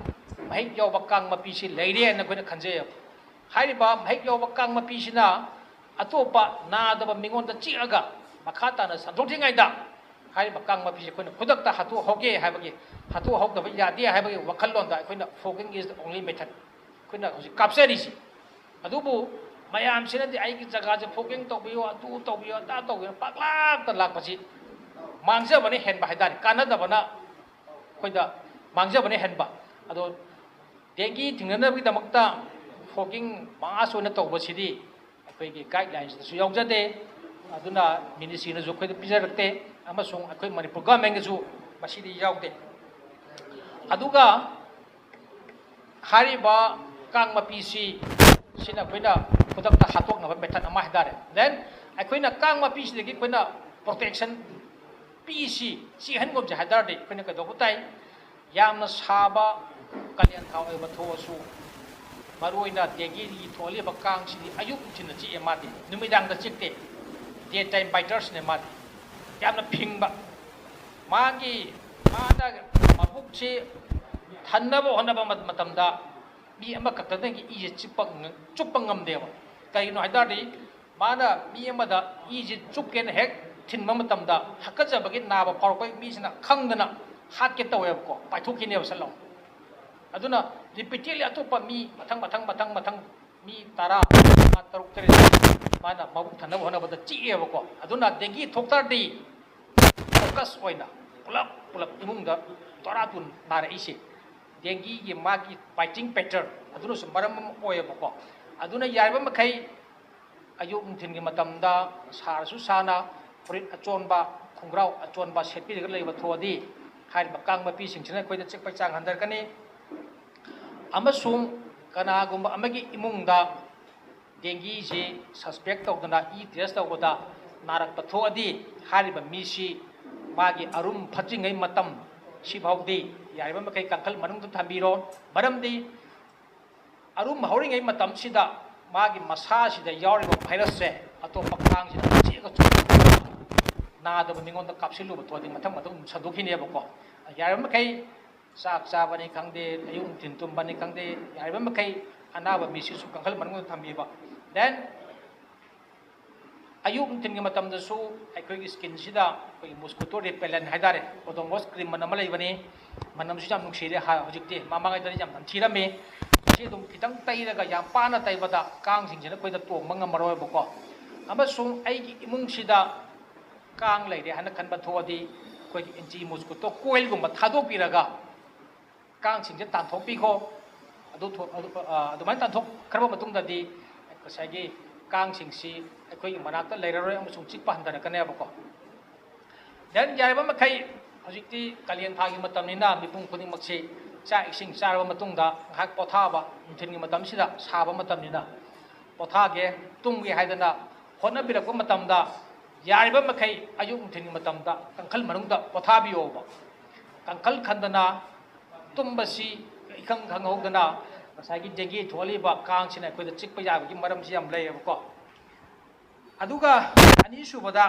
ꯃꯍꯤꯛ ꯌꯥꯎꯕ ꯀꯥꯡ ꯃꯄꯤꯁꯤ ꯂꯩꯔꯦ ꯍꯥꯏꯅ ꯑꯩꯈꯣꯏꯅ ꯈꯟꯖꯩꯌꯦꯕ꯫ ꯍꯥꯏꯔꯤꯕ ꯃꯍꯤꯛ ꯌꯥꯎꯕ ꯀꯥꯡ ꯃꯄꯤꯁꯤꯅ ꯑꯇꯣꯞꯄ ꯅꯥꯗꯕ ꯃꯤꯉꯣꯟꯗ ꯆꯤꯛꯑꯒ ꯃꯈꯥ ꯇꯥꯅ ꯁꯟꯗꯣꯛꯇ꯭ꯔꯤꯉꯩꯗ ꯍꯥꯏꯔꯤꯕ ꯀꯥꯡ ꯃꯄꯤꯁꯦ ꯑꯩꯈꯣꯏꯅ ꯈꯨꯗꯛꯇ ꯍꯥꯠꯇꯣꯛꯍꯧꯒꯦ ꯍꯥꯏꯕꯒꯤ, ꯍꯥꯠꯇꯣꯛꯍꯧꯗꯕ ꯌꯥꯗꯦ ꯍꯥꯏꯕꯒꯤ ꯋꯥꯈꯜꯂꯣꯟꯗ ꯑꯩꯈꯣꯏꯅ fogging is the only method ꯑꯩꯈꯣꯏꯅ ꯍꯧꯖꯤꯛ ꯀꯥꯞꯆꯔꯤꯁꯤ꯫ ꯑꯗꯨꯕꯨ ꯃꯌꯥꯝꯁꯤꯅꯗꯤ ꯑꯩꯒꯤ ꯖꯒꯥꯁꯦ fogging ꯇꯧꯕꯤꯌꯨ, ꯑꯗꯨ ꯇꯧꯕꯤꯌꯨ, ꯑꯗꯥ ꯇꯧꯕꯤꯌꯨ, ꯄꯥꯛꯂꯥꯛꯇ ꯂꯥꯛꯄꯁꯤ ꯃꯥꯡꯖꯕꯅ ꯍꯦꯟꯕ ꯍꯥꯏꯇꯥꯔꯦ, ꯀꯥꯟꯅꯗꯕꯅ ꯑꯩꯈꯣꯏꯗ ꯃꯥꯡꯖꯕꯅ ꯍꯦꯟꯕ꯫ ꯑꯗꯣ ꯗꯦꯡꯒꯤ ꯊꯤꯡꯅꯅꯕꯒꯤꯗꯃꯛꯇ fogging mass ꯑꯣꯏꯅ ꯇꯧꯕꯁꯤꯗꯤ ꯑꯩꯈꯣꯏꯒꯤ ꯒꯥꯏꯗꯂꯥꯏꯟꯁꯇꯁꯨ ꯌꯥꯎꯖꯗꯦ, ꯑꯗꯨꯅ ꯃꯤꯅꯤꯁꯇ꯭ꯔꯤꯅꯁꯨ ꯑꯩꯈꯣꯏꯗ ꯄꯤꯖꯔꯛꯇꯦ, ꯑꯃꯁꯨꯡ ꯑꯩꯈꯣꯏ ꯃꯅꯤꯄꯨꯔ ꯒꯚꯔꯟꯃꯦꯟꯒꯁꯨ ꯃꯁꯤꯗꯤ ꯌꯥꯎꯗꯦ꯫ ꯑꯗꯨꯒ ꯍꯥꯏꯔꯤꯕ ꯀꯥꯡ ꯃꯄꯤꯁꯤ, ꯁꯤꯅ ꯑꯩꯈꯣꯏꯅ ꯈꯨꯗꯛꯇ ꯍꯥꯠꯇꯣꯛꯅꯕ ꯃꯦꯊꯠ ꯑꯃ ꯍꯥꯏꯇꯥꯔꯦ꯫ Then ꯑꯩꯈꯣꯏꯅ ꯀꯥꯡ ꯃꯄꯤꯁꯤꯗꯒꯤ ꯑꯩꯈꯣꯏꯅ ꯄ꯭ꯔꯣꯇꯦꯛꯁꯟ ꯄꯤꯁꯤ, ꯆꯤꯛꯍꯟꯒꯨꯝꯁꯦ ꯍꯥꯏ ꯇꯥꯔꯗꯤ ꯑꯩꯈꯣꯏꯅ ꯀꯩꯗꯧꯕ ꯇꯥꯏ? ꯌꯥꯝꯅ ꯁꯥꯕ ꯀꯥꯂꯦꯟ ꯊꯥ ꯑꯣꯏꯕ ꯊꯣꯛꯑꯁꯨ, ꯃꯔꯨꯑꯣꯏꯅ ꯗꯦꯡꯒꯤꯒꯤ ꯊꯣꯛꯍꯜꯂꯤꯕ ꯀꯥꯡꯁꯤꯗꯤ ꯑꯌꯨꯛ ꯅꯨꯡꯊꯤꯜꯗ ꯆꯤꯛꯑꯦ, ꯃꯥꯗꯤ ꯅꯨꯃꯤꯗꯥꯡꯗ ꯆꯤꯛꯇꯦ, day time bitersꯅꯦ ꯃꯥꯗꯤ꯫ ꯌꯥꯝꯅ ꯐꯤꯡꯕ, ꯃꯥꯒꯤ, ꯃꯥꯅ ꯃꯕꯨꯛꯁꯤ ꯊꯟꯅꯕ ꯍꯣꯠꯅꯕ ꯃ-, ꯃꯇꯝꯗ ꯃꯤ ꯑꯃꯈꯛꯇꯗꯒꯤ ꯏꯁꯦ ꯆꯤꯛꯄ ꯉ-, ꯆꯨꯞꯄ ꯉꯝꯗꯦꯕ꯫ ꯀꯩꯒꯤꯅꯣ ꯍꯥꯏ ꯇꯥꯔꯗꯤ, ꯃꯥꯅ ꯃꯤ ꯑꯃꯗ ꯏꯁꯦ ꯆꯨꯞꯀꯦꯅ ꯍꯦꯛ ꯊꯤꯟꯕ ꯃꯇꯝꯗ ꯍꯥꯀꯠꯆꯕꯒꯤ ꯅꯥꯕ ꯐꯥꯎꯔꯛꯄ ꯃꯤꯁꯤꯅ ꯈꯪꯗꯅ ꯍꯥꯠꯀꯦ ꯇꯧꯋꯦꯕꯀꯣ, ꯄꯥꯏꯊꯣꯛꯈꯤꯅꯦꯕ ꯁꯠ ꯂꯥꯎ꯫ ꯑꯗꯨꯅ repeatedly ꯑꯇꯣꯞꯄ ꯃꯤ ꯃꯊꯪ ꯃꯊꯪ ꯃꯊꯪ ꯃꯊꯪ ꯃꯤ ꯇꯔꯥ, ꯃꯉꯥ, ꯇꯔꯨꯛ, ꯇꯔꯦꯠ ꯃꯥꯅ ꯃꯕꯨꯛ ꯊꯟꯅꯕ ꯍꯣꯠꯅꯕꯗ ꯆꯤꯛꯑꯦꯕꯀꯣ꯫ ꯑꯗꯨꯅ dengue ꯊꯣꯛ ꯇꯥꯔꯗꯤ focus ꯑꯣꯏꯅ ꯄꯨꯂꯞ ꯄꯨꯂꯞ ꯏꯃꯨꯡꯗ ꯇꯔꯥ ꯀꯨꯟ ꯅꯥꯔꯛꯏꯁꯦ dengueꯒꯤ ꯃꯥꯒꯤ biting pattern ꯑꯗꯨꯅꯁꯨ ꯃꯔꯝ ꯑꯃ ꯑꯣꯏꯌꯦꯕꯀꯣ꯫ ꯑꯗꯨꯅ ꯌꯥꯔꯤꯕ ꯃꯈꯩ ꯑꯌꯨꯛ ꯅꯨꯡꯊꯤꯜꯒꯤ ꯃꯇꯝꯗ ꯁꯥꯔꯁꯨ ꯁꯥꯅ ꯐꯨꯔꯤꯠ ꯑꯆꯣꯟꯕ, ꯈꯣꯡꯒ꯭ꯔꯥꯎ ꯑꯆꯣꯟꯕ ꯁꯦꯠꯄꯤꯔꯒ ꯂꯩꯕ ꯊꯣꯛꯑꯗꯤ ꯍꯥꯏꯔꯤꯕ ꯀꯥꯡ ꯃꯄꯤꯁꯤꯡꯁꯤꯅ ꯑꯩꯈꯣꯏꯗ ꯆꯤꯛꯄꯒꯤ ꯆꯥꯡ ꯍꯟꯊꯔꯛꯀꯅꯤ꯫ ꯑꯃꯁꯨꯡ ꯀꯅꯥꯒꯨꯝꯕ ꯑꯃꯒꯤ ꯏꯃꯨꯡꯗ dengueꯁꯤ suspect ꯇꯧꯗꯅ ꯏ test ꯇꯧꯕꯗ ꯅꯥꯔꯛꯄ ꯊꯣꯛꯑꯗꯤ ꯍꯥꯏꯔꯤꯕ ꯃꯤꯁꯤ ꯃꯥꯒꯤ ꯑꯔꯨꯝ ꯐꯠꯇ꯭ꯔꯤꯉꯩ ꯃꯇꯝ ꯁꯤꯐꯥꯎꯗꯤ ꯌꯥꯔꯤꯕ ꯃꯈꯩ ꯀꯥꯡꯈꯜ ꯃꯅꯨꯡꯗ ꯊꯝꯕꯤꯔꯣ꯫ ꯃꯔꯝꯗꯤ ꯑꯔꯨꯝ ꯍꯧꯔꯤꯉꯩ ꯃꯇꯝꯁꯤꯗ ꯃꯥꯒꯤ ꯃꯁꯥꯁꯤꯗ ꯌꯥꯎꯔꯤꯕ virusꯁꯦ ꯑꯇꯣꯞꯄ ꯀꯥꯡꯁꯤꯗ ꯆꯤꯛꯑꯒ ꯆꯨꯞꯄꯒ ꯅꯥꯗꯕ ꯃꯤꯉꯣꯟꯗ ꯀꯥꯞꯁꯤꯜꯂꯨꯕ ꯊꯣꯛꯑꯗꯤ ꯃꯊꯪ ꯃꯊꯪ ꯑꯗꯨꯝ ꯁꯟꯗꯣꯛꯈꯤꯅꯦꯕꯀꯣ꯫ ꯌꯥꯔꯤꯕ ꯃꯈꯩ ꯆꯥꯛ ꯆꯥꯕꯅꯤ ꯈꯪꯗꯦ, ꯑꯌꯨꯛ ꯅꯨꯡꯊꯤꯜ ꯇꯨꯝꯕꯅꯤ ꯈꯪꯗꯦ, ꯌꯥꯔꯤꯕ ꯃꯈꯩ ꯑꯅꯥꯕ ꯃꯤꯁꯤꯁꯨ ꯀꯥꯡꯈꯜ ꯃꯅꯨꯡꯗ ꯊꯝꯕꯤꯕ꯫ Then ꯑꯌꯨꯛ ꯅꯨꯡꯊꯤꯜꯒꯤ ꯃꯇꯝꯗꯁꯨ ꯑꯩꯈꯣꯏꯒꯤ skinꯁꯤꯗ ꯑꯩꯈꯣꯏꯒꯤ mosquito repellent ꯍꯥꯏꯇꯥꯔꯦ, Odomos cream ꯑꯃ ꯂꯩꯕꯅꯤ꯫ ꯃꯅꯝꯁꯨ ꯌꯥꯝ ꯅꯨꯡꯁꯤꯔꯦ ꯍꯥ-, ꯍꯧꯖꯤꯛꯇꯤ, ꯃꯃꯥꯡꯉꯩꯗꯗꯤ ꯌꯥꯝ ꯅꯝꯊꯤꯔꯝꯃꯤ꯫ ꯁꯤ ꯑꯗꯨꯝ ꯈꯤꯇꯪ ꯇꯩꯔꯒ ꯌꯥꯝ ꯄꯥꯅ ꯇꯩꯕꯗ ꯀꯥꯡꯁꯤꯡꯁꯤꯅ ꯑꯩꯈꯣꯏꯗ ꯇꯣꯡꯕ ꯉꯝꯃꯔꯣꯏꯕꯀꯣ꯫ ꯑꯃꯁꯨꯡ ꯑꯩꯒꯤ ꯏꯃꯨꯡꯁꯤꯗ ꯀꯥꯡ ꯂꯩꯔꯦ ꯍꯥꯏꯅ ꯈꯟꯕ ꯊꯣꯛꯑꯗꯤ ꯑꯩꯈꯣꯏꯒꯤ anti mosquito coilꯒꯨꯝꯕ ꯊꯥꯗꯣꯛꯄꯤꯔꯒ ꯀꯥꯡꯁꯤꯡꯁꯦ ꯇꯥꯟꯊꯣꯛꯄꯤꯈꯣ꯫ ꯑꯗꯨ ꯊꯣ-, ꯑꯗꯨ, ꯑ, ꯑꯗꯨꯃꯥꯏꯅ ꯇꯥꯟꯊꯣꯛꯈ꯭ꯔꯕ ꯃꯇꯨꯡꯗꯗꯤ ꯉꯁꯥꯏꯒꯤ ꯀꯥꯡꯁꯤꯡꯁꯤ ꯑꯩꯈꯣꯏꯒꯤ ꯃꯅꯥꯛꯇ ꯂꯩꯔꯔꯣꯏ ꯑꯃꯁꯨꯡ ꯆꯤꯛꯄ ꯍꯟꯊꯔꯛꯀꯅꯦꯕꯀꯣ꯫ Then ꯌꯥꯔꯤꯕ ꯃꯈꯩ ꯍꯧꯖꯤꯛꯇꯤ ꯀꯥꯂꯦꯟ ꯊꯥꯒꯤ ꯃꯇꯝꯅꯤꯅ ꯃꯤꯄꯨꯝ ꯈꯨꯗꯤꯡꯃꯛꯁꯤ ꯆꯥꯛ ꯏꯁꯤꯡ ꯆꯥꯔꯕ ꯃꯇꯨꯡꯗ ꯉꯥꯏꯍꯥꯛ ꯄꯣꯊꯥꯕ, ꯅꯨꯡꯊꯤꯜꯒꯤ ꯃꯇꯝꯁꯤꯗ ꯁꯥꯕ ꯃꯇꯝꯅꯤꯅ ꯄꯣꯊꯥꯒꯦ, ꯇꯨꯝꯒꯦ ꯍꯥꯏꯗꯅ ꯍꯣꯠꯅꯕꯤꯔꯛꯄ ꯃꯇꯝꯗ ꯌꯥꯔꯤꯕ ꯃꯈꯩ ꯑꯌꯨꯛ ꯅꯨꯡꯊꯤꯜꯒꯤ ꯃꯇꯝꯗ ꯀꯥꯡꯈꯜ ꯃꯅꯨꯡꯗ ꯄꯣꯊꯥꯕꯤꯌꯣꯕ꯫ ꯀꯥꯡꯈꯜ ꯈꯟꯗꯅ ꯇꯨꯝꯕꯁꯤ ꯏꯈꯪ ꯈꯪꯍꯧꯗꯅ ꯉꯁꯥꯏꯒꯤ dengue ꯊꯣꯛꯍꯜꯂꯤꯕ ꯀꯥꯡꯁꯤꯅ ꯑꯩꯈꯣꯏꯗ ꯆꯤꯛꯄ ꯌꯥꯕꯒꯤ ꯃꯔꯝꯁꯤ ꯌꯥꯝ ꯂꯩꯌꯦꯕꯀꯣ꯫ ꯑꯗꯨꯒ ꯑꯅꯤꯁꯨꯕꯗ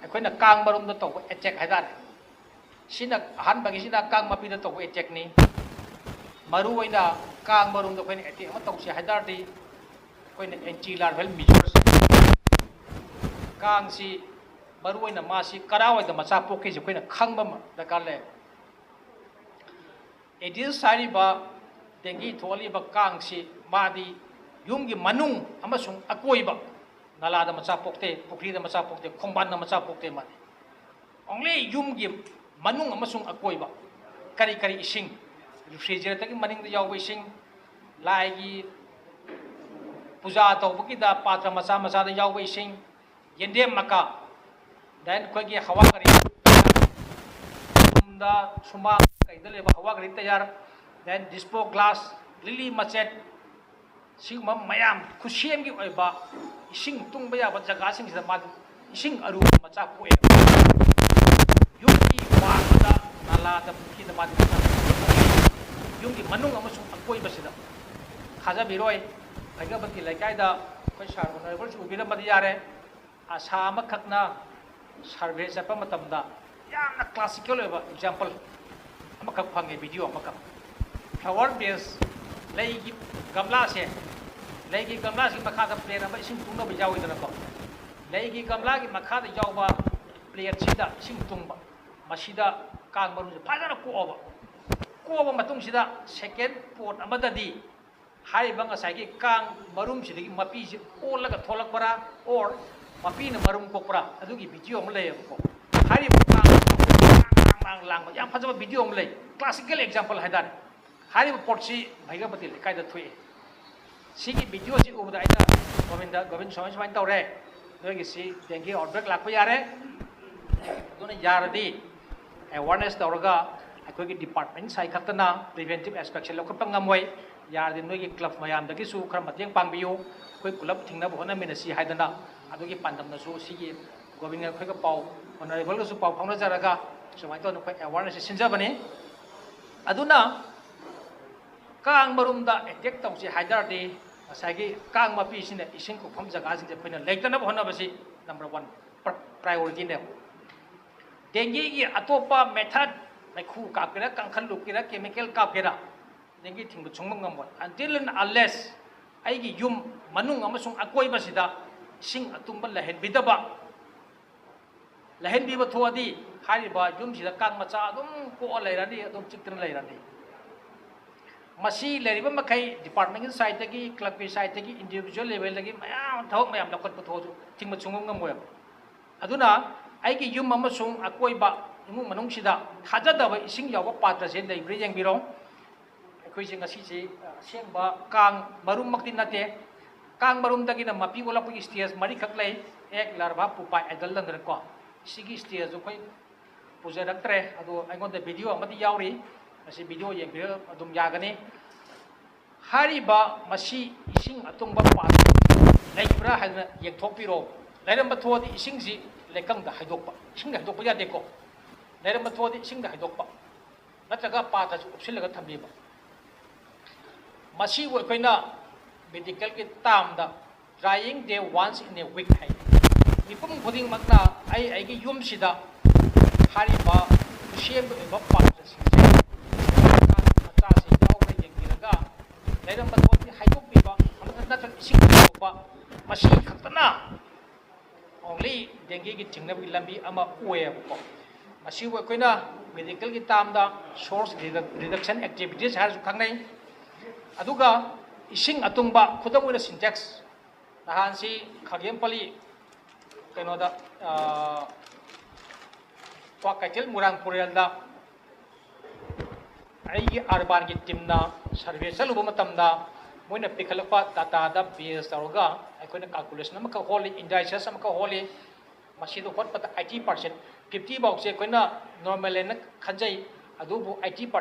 ꯑꯩꯈꯣꯏꯅ ꯀꯥꯡ ꯃꯔꯨꯝꯗ ꯇꯧꯕ attack ꯍꯥꯏꯇꯥꯔꯦ꯫ ꯁꯤꯅ ꯑꯍꯥꯟꯕꯒꯤꯁꯤꯅ ꯀꯥꯡ ꯃꯄꯤꯗ ꯇꯧꯕ attackꯅꯤ꯫ ꯃꯔꯨ ꯑꯣꯏꯅ ꯀꯥꯡ ꯃꯔꯨꯝꯗ ꯑꯩꯈꯣꯏꯅ attack ꯑꯃ ꯇꯧꯁꯦ ꯍꯥꯏ ꯇꯥꯔꯗꯤ ꯑꯩꯈꯣꯏꯅ anti larval measures ꯀꯥꯡꯁꯤ ꯃꯔꯨꯑꯣꯏꯅ ꯃꯥꯁꯤ ꯀꯗꯥꯏꯋꯥꯏꯗ ꯃꯆꯥ ꯄꯣꯛꯀꯦꯁꯦ ꯑꯩꯈꯣꯏꯅ ꯈꯪꯕ ꯑꯃ ꯗꯔꯀꯥꯔ ꯂꯩ꯫ ꯑꯦꯗꯤꯁ ꯍꯥꯏꯔꯤꯕ ꯗꯦꯡꯒꯤ ꯊꯣꯛꯍꯜꯂꯤꯕ ꯀꯥꯡꯁꯤ ꯃꯥꯗꯤ ꯌꯨꯝꯒꯤ ꯃꯅꯨꯡ ꯑꯃꯁꯨꯡ ꯑꯀꯣꯏꯕ, ꯅꯂꯥꯗ ꯃꯆꯥ ꯄꯣꯛꯇꯦ, ꯄꯨꯈ꯭ꯔꯤꯗ ꯃꯆꯥ ꯄꯣꯛꯇꯦ, ꯈꯣꯡꯕꯥꯟꯗ ꯃꯆꯥ ꯄꯣꯛꯇꯦ꯫ ꯃꯥꯗꯤ only ꯌꯨꯝꯒꯤ ꯃꯅꯨꯡ ꯑꯃꯁꯨꯡ ꯑꯀꯣꯏꯕ꯫ ꯀꯔꯤ ꯀꯔꯤ ꯏꯁꯤꯡ? ꯔꯤꯐ꯭ꯔꯤꯖꯔꯦꯇꯔꯒꯤ ꯃꯅꯤꯡꯗ ꯌꯥꯎꯕ ꯏꯁꯤꯡ, ꯂꯥꯏꯒꯤ ꯄꯨꯖꯥ ꯇꯧꯕꯒꯤꯗ ꯄꯥꯇ꯭ꯔ ꯃꯆꯥ ꯃꯆꯥꯗ ꯌꯥꯎꯕ ꯏꯁꯤꯡ, ꯌꯦꯟꯗꯦꯝ ꯃꯀꯥ, then ꯑꯩꯈꯣꯏꯒꯤ ꯍꯋꯥ ꯒꯥꯔꯤ, ꯌꯨꯝꯗ ꯁꯨꯃꯥꯡ ꯀꯩꯗ ꯂꯩꯕ ꯍꯋꯥ ꯒꯥꯔꯤ ꯇꯌꯥꯔ, then disposal glass, ꯂꯤꯛꯂꯤ ꯃꯆꯦꯠ, ꯁꯤꯒꯨꯝꯕ ꯃꯌꯥꯝ ꯈꯨꯠꯁꯦꯝꯒꯤ ꯑꯣꯏꯕ ꯏꯁꯤꯡ ꯇꯨꯡꯕ ꯌꯥꯕ ꯖꯒꯥꯁꯤꯡꯁꯤꯗ ꯃꯥꯗꯤ ꯏꯁꯤꯡ ꯑꯔꯨꯕ ꯃꯆꯥ ꯄꯣꯛꯑꯦ꯫ ꯌꯨꯝꯒꯤ ꯋꯥꯡꯃꯗ, ꯅꯂꯥꯗ, ꯄꯨꯈ꯭ꯔꯤꯗ ꯃꯥꯗꯤ ꯃꯆꯥ ꯄꯣꯛꯑꯦ꯫ ꯌꯨꯝꯒꯤ ꯃꯅꯨꯡ ꯑꯃꯁꯨꯡ ꯑꯀꯣꯏꯕꯁꯤꯗ ꯊꯥꯖꯕꯤꯔꯣꯏ꯫ ꯈꯩꯒꯕꯇꯤ ꯂꯩꯀꯥꯏꯗ ꯑꯩꯈꯣꯏ ꯁꯥꯔ ꯑꯣꯅꯔꯦꯕꯜꯁꯨ ꯎꯕꯤꯔꯝꯕꯗꯤ ꯌꯥꯔꯦ꯫ ꯑꯁꯥ ꯑꯃꯈꯛꯅ ꯁꯔꯚꯦ ꯆꯠꯄ ꯃꯇꯝꯗ ꯌꯥꯝꯅ ꯀ꯭ꯂꯥꯁꯤꯀꯦꯜ ꯑꯣꯏꯕ ꯑꯦꯛꯖꯥꯝꯄꯜ ꯑꯃꯈꯛ ꯐꯪꯉꯦ, ꯚꯤꯗꯤꯑꯣ ꯑꯃꯈꯛ꯫ ꯐ꯭ꯂꯥꯋꯔ ꯕꯦꯁ, ꯂꯩꯒꯤ ꯒꯝꯂꯥꯁꯦ, ꯂꯩꯒꯤ ꯒꯝꯂꯥꯁꯤ ꯃꯈꯥꯗ ꯄ꯭ꯂꯦꯠ ꯑꯃ ꯏꯁꯤꯡ ꯇꯨꯡꯅꯕ ꯌꯥꯎꯋꯤꯗꯅꯀꯣ꯫ ꯂꯩꯒꯤ ꯒꯝꯂꯥꯒꯤ ꯃꯈꯥꯗ ꯌꯥꯎꯕ ꯄ꯭ꯂꯦꯠꯁꯤꯗ ꯏꯁꯤꯡ ꯇꯨꯡꯕ, ꯃꯁꯤꯗ ꯀꯥꯡ ꯃꯔꯨꯝꯁꯦ ꯐꯖꯅ ꯀꯣꯛꯑꯕ꯫ ꯀꯣꯛꯑꯕ ꯃꯇꯨꯡꯁꯤꯗ ꯁꯦꯀꯦꯟ ꯄꯣꯠ ꯑꯃꯗꯗꯤ ꯍꯥꯏꯔꯤꯕ ꯉꯁꯥꯏꯒꯤ ꯀꯥꯡ ꯃꯔꯨꯝꯁꯤꯗꯒꯤ ꯃꯄꯤꯁꯤ ꯑꯣꯜꯂꯒ ꯊꯣꯛꯂꯛꯄ꯭ꯔꯥ, or ꯃꯄꯤꯅ ꯃꯔꯨꯝ ꯀꯣꯛꯄ꯭ꯔꯥ, ꯑꯗꯨꯒꯤ ꯚꯤꯗꯤꯑꯣ ꯑꯃ ꯂꯩꯌꯦꯕꯀꯣ꯫ ꯍꯥꯏꯔꯤꯕ ꯀꯥꯡ ꯂꯥꯡ ꯂꯥꯡ ꯂꯥꯡꯕ ꯌꯥꯝ ꯐꯖꯕ ꯚꯤꯗꯤꯑꯣ ꯑꯃ ꯂꯩ, ꯀ꯭ꯂꯥꯁꯤꯀꯦꯜ ꯑꯦꯛꯖꯥꯝꯄꯜ ꯍꯥꯏꯇꯥꯔꯦ꯫ ꯍꯥꯏꯔꯤꯕ ꯄꯣꯠꯁꯤ ꯃꯩꯒꯥꯄꯇꯤ ꯂꯩꯀꯥꯏꯗ ꯊꯣꯛꯑꯦ꯫ ꯁꯤꯒꯤ ꯚꯤꯗꯤꯑꯣꯁꯤ ꯎꯕꯗ ꯑꯩꯅ ꯒꯣꯕꯤꯟꯗ, ꯒꯣꯕꯤꯟ, ꯁꯨꯃꯥꯏ ꯁꯨꯃꯥꯏꯅ ꯇꯧꯔꯦ, ꯅꯣꯏꯒꯤꯁꯤ ꯗꯦꯡꯒꯤ ꯑꯥꯎꯠꯕ꯭ꯔꯦꯛ ꯂꯥꯛꯄ ꯌꯥꯔꯦ, ꯑꯗꯨꯅ ꯌꯥꯔꯗꯤ ꯑꯦꯋꯥꯔꯅꯦꯁ ꯇꯧꯔꯒ ꯑꯩꯈꯣꯏꯒꯤ ꯗꯤꯄꯥꯔꯠꯃꯦꯟ ꯁꯥꯏꯠ ꯈꯛꯇꯅ ꯄ꯭ꯔꯤꯚꯦꯟꯇꯤꯞ ꯑꯦꯁꯄꯦꯛꯁꯟ ꯂꯧꯈꯠꯄ ꯉꯝꯃꯣꯏ꯫ ꯌꯥꯔꯗꯤ ꯅꯣꯏꯒꯤ ꯀ꯭ꯂꯕ ꯃꯌꯥꯝꯗꯒꯤꯁꯨ ꯈꯔ ꯃꯇꯦꯡ ꯄꯥꯡꯕꯤꯌꯨ, ꯑꯩꯈꯣꯏ ꯄꯨꯂꯞ ꯊꯤꯡꯅꯕ ꯍꯣꯠꯅꯃꯤꯟꯅꯁꯤ ꯍꯥꯏꯗꯅ ꯑꯗꯨꯒꯤ ꯄꯥꯟꯗꯝꯅꯁꯨ ꯁꯤꯒꯤ ꯒꯣꯕꯤꯟꯒ ꯑꯩꯈꯣꯏꯒ ꯄꯥꯎ, ꯑꯣꯅꯔꯦꯕꯜꯒꯁꯨ ꯄꯥꯎ ꯐꯥꯎꯅꯖꯔꯒ ꯁꯨꯃꯥꯏꯅ ꯇꯧꯗꯅ ꯑꯩꯈꯣꯏ ꯑꯦꯋꯥꯔꯅꯦꯁꯁꯦ ꯁꯤꯟꯖꯕꯅꯤ꯫ ꯑꯗꯨꯅ ꯀꯥꯡ ꯃꯔꯨꯝꯗ ꯑꯦꯇꯦꯛ ꯇꯧꯁꯤ ꯍꯥꯏ ꯇꯥꯔꯗꯤ ꯉꯁꯥꯏꯒꯤ ꯀꯥꯡ ꯃꯄꯤꯁꯤꯅ ꯏꯁꯤꯡ ꯀꯣꯛꯐꯝ ꯖꯒꯥꯁꯤꯡꯁꯦ ꯑꯩꯈꯣꯏꯅ ꯂꯩꯇꯅꯕ ꯍꯣꯠꯅꯕꯁꯤ ꯅꯝꯕꯔ ꯋꯥꯟ ꯄ꯭ꯔꯥꯏꯑꯣꯔꯤꯇꯤꯅꯦꯕ꯫ ꯗꯦꯡꯒꯤꯒꯤ ꯑꯇꯣꯞꯄ ꯃꯦꯊꯠ, ꯃꯩꯈꯨ ꯀꯥꯞꯀꯦꯔꯥ, ꯀꯥꯡꯈꯜ ꯂꯨꯞꯀꯦꯔꯥ, ꯀꯦꯃꯤꯀꯦꯜ ꯀꯥꯞꯀꯦꯔꯥ, ꯗꯦꯡꯒꯤ ꯊꯤꯡꯕ ꯁꯨꯡꯉꯝ ꯉꯝꯃꯣꯏ, until and unless ꯑꯩꯒꯤ ꯌꯨꯝ ꯃꯅꯨꯡ ꯑꯃꯁꯨꯡ ꯑꯀꯣꯏꯕꯁꯤꯗ ꯏꯁꯤꯡ ꯑꯇꯨꯡꯕ ꯂꯩꯍꯟꯕꯤꯗꯕ, ꯂꯩꯍꯟꯕꯤꯕ ꯊꯣꯛꯑꯗꯤ ꯍꯥꯏꯔꯤꯕ ꯌꯨꯝꯁꯤꯗ ꯀꯥꯡ ꯃꯆꯥ ꯑꯗꯨꯝ ꯀꯣꯛꯑ ꯂꯩꯔꯅꯤ, ꯑꯗꯨꯝ ꯆꯤꯛꯇꯅ ꯂꯩꯔꯅꯤ꯫ ꯃꯁꯤ ꯂꯩꯔꯤꯕ ꯃꯈꯩ department ꯀꯤ side ꯇꯒꯤ, club ꯀꯤ side ꯇꯒꯤ, individual level ꯗꯒꯤ ꯃꯌꯥꯝ ꯊꯕꯛ ꯃꯌꯥꯝ ꯂꯧꯈꯠꯄ ꯊꯣꯛꯑꯁꯨ ꯊꯤꯡꯕ ꯁꯨꯡꯉꯝ ꯉꯝꯃꯣꯏꯕ꯫ ꯑꯗꯨꯅ ꯑꯩꯒꯤ ꯌꯨꯝ ꯑꯃꯁꯨꯡ ꯑꯀꯣꯏꯕ ꯏꯃꯨꯡ ꯃꯅꯨꯡꯁꯤꯗ ꯊꯥꯖꯗꯕ ꯏꯁꯤꯡ ꯌꯥꯎꯕ ꯄꯥꯇ꯭ꯔꯁꯦ ꯂꯩꯕ꯭ꯔꯥ ꯌꯦꯡꯕꯤꯔꯣ꯫ ꯑꯩꯈꯣꯏꯁꯦ ꯉꯁꯤꯁꯦ ꯑꯁꯦꯡꯕ ꯀꯥꯡ ꯃꯔꯨꯝꯃꯛꯇꯤ ꯅꯠꯇꯦ꯫ ꯀꯥꯡ ꯃꯔꯨꯝꯗꯒꯤꯅ ꯃꯄꯤ ꯑꯣꯜꯂꯛꯄꯒꯤ stage ꯃꯔꯤꯈꯛ ꯂꯩ꯫ ꯑꯦꯛ, ꯂꯥꯔꯚꯥ, ꯄꯨꯄꯥ, ꯑꯦꯗꯜ, ꯅꯟꯗ꯭ꯔꯀꯣ꯫ ꯁꯤꯒꯤ stage ꯁꯦ ꯑꯩꯈꯣꯏ ꯄꯨꯖꯔꯛꯇ꯭ꯔꯦ꯫ ꯑꯗꯣ ꯑꯩꯉꯣꯟꯗ video ꯑꯃꯗꯤ ꯌꯥꯎꯔꯤ, ꯃꯁꯤ video ꯌꯦꯡꯕꯤꯔꯒ ꯑꯗꯨꯝ ꯌꯥꯒꯅꯤ꯫ ꯍꯥꯏꯔꯤꯕ ꯃꯁꯤ ꯏꯁꯤꯡ ꯑꯇꯨꯡꯕ ꯄꯥꯠ ꯂꯩꯕ꯭ꯔꯥ ꯍꯥꯏꯗꯅ ꯌꯦꯡꯊꯣꯛꯄꯤꯔꯣ꯫ ꯂꯩꯔꯝꯕ ꯊꯣꯛꯑꯗꯤ ꯏꯁꯤꯡꯁꯤ ꯂꯩꯀꯪꯗ ꯍꯩꯗꯣꯛꯄ, ꯏꯁꯤꯡꯗ ꯍꯩꯗꯣꯛꯄ ꯌꯥꯗꯦꯀꯣ꯫ ꯂꯩꯔꯝꯕ ꯊꯣꯛꯑꯗꯤ ꯏꯁꯤꯡꯗ ꯍꯩꯗꯣꯛꯄ, ꯅꯠꯇ꯭ꯔꯒ ꯄꯥꯇ꯭ꯔꯁꯨ ꯀꯨꯞꯁꯤꯜꯂꯒ ꯊꯝꯕꯤꯕ꯫ ꯃꯁꯤꯕꯨ ꯑꯩꯈꯣꯏꯅ medical ꯒꯤ term the drying day once in a week ꯍꯥꯏ꯫ ꯃꯤꯄꯨꯝ ꯈꯨꯗꯤꯡꯃꯛꯅ ꯑꯩ ꯑꯩꯒꯤ ꯌꯨꯝꯁꯤꯗ ꯍꯥꯏꯔꯤꯕ ꯈꯨꯠꯁꯦꯝꯒꯤ ꯑꯣꯏꯕ ꯄꯥꯇ꯭ꯔꯁꯤꯡꯁꯦ ꯃꯆꯥꯁꯤꯡ ꯌꯥꯎꯕ꯭ꯔꯥ ꯌꯦꯡꯕꯤꯔꯒ ꯂꯩꯔꯝꯕ ꯊꯣꯛꯑꯗꯤ ꯍꯩꯗꯣꯛꯄꯤꯕ, ꯑꯃ ꯅꯠꯇ꯭ꯔꯒ ꯏꯁꯤꯡ ꯍꯩꯗꯣꯛꯄ, ꯃꯁꯤ ꯈꯛꯇꯅ only dengue ꯒꯤ ꯊꯤꯡꯅꯕꯒꯤ ꯂꯝꯕꯤ ꯑꯃ ꯑꯣꯏꯌꯦꯕꯀꯣ꯫ ꯃꯁꯤꯕꯨ ꯑꯩꯈꯣꯏꯅ medical ꯒꯤ term ꯗ source reduction activities ꯍꯥꯏꯔꯁꯨ ꯈꯪꯅꯩ꯫ ꯑꯗꯨꯒ ꯏꯁꯤꯡ ꯑꯇꯨꯡꯕ, ꯈꯨꯗꯝ ꯑꯣꯏꯅ Sintex, ꯅꯍꯥꯟꯁꯤ ꯈꯥꯒꯦꯝꯄꯜꯂꯤ ꯀꯩꯅꯣꯗ, ꯑꯥ, ꯀ꯭ꯋꯥꯀꯩꯊꯦꯜ ꯃꯣꯏꯔꯥꯡ ꯄꯨꯔꯦꯜꯗ ꯑꯩꯒꯤ urban ꯒꯤ team ꯅ survey ꯆꯠꯂꯨꯕ ꯃꯇꯝꯗ ꯃꯣꯏꯅ ꯄꯤꯈꯠꯂꯛꯄ data ꯗ base ꯇꯧꯔꯒ ꯑꯩꯈꯣꯏꯅ calculation ꯑꯃꯈꯛ ꯍꯣꯜꯂꯤ, indices ꯑꯃꯈꯛ ꯍꯣꯜꯂꯤ꯫ ꯃꯁꯤꯗ ꯍꯣꯠꯄꯗ eighty percent, fifty ꯐꯥꯎꯁꯦ ꯑꯩꯈꯣꯏꯅ normal ꯍꯥꯏꯅ ꯈꯟꯖꯩ, ꯑꯗꯨꯕꯨ eighty percent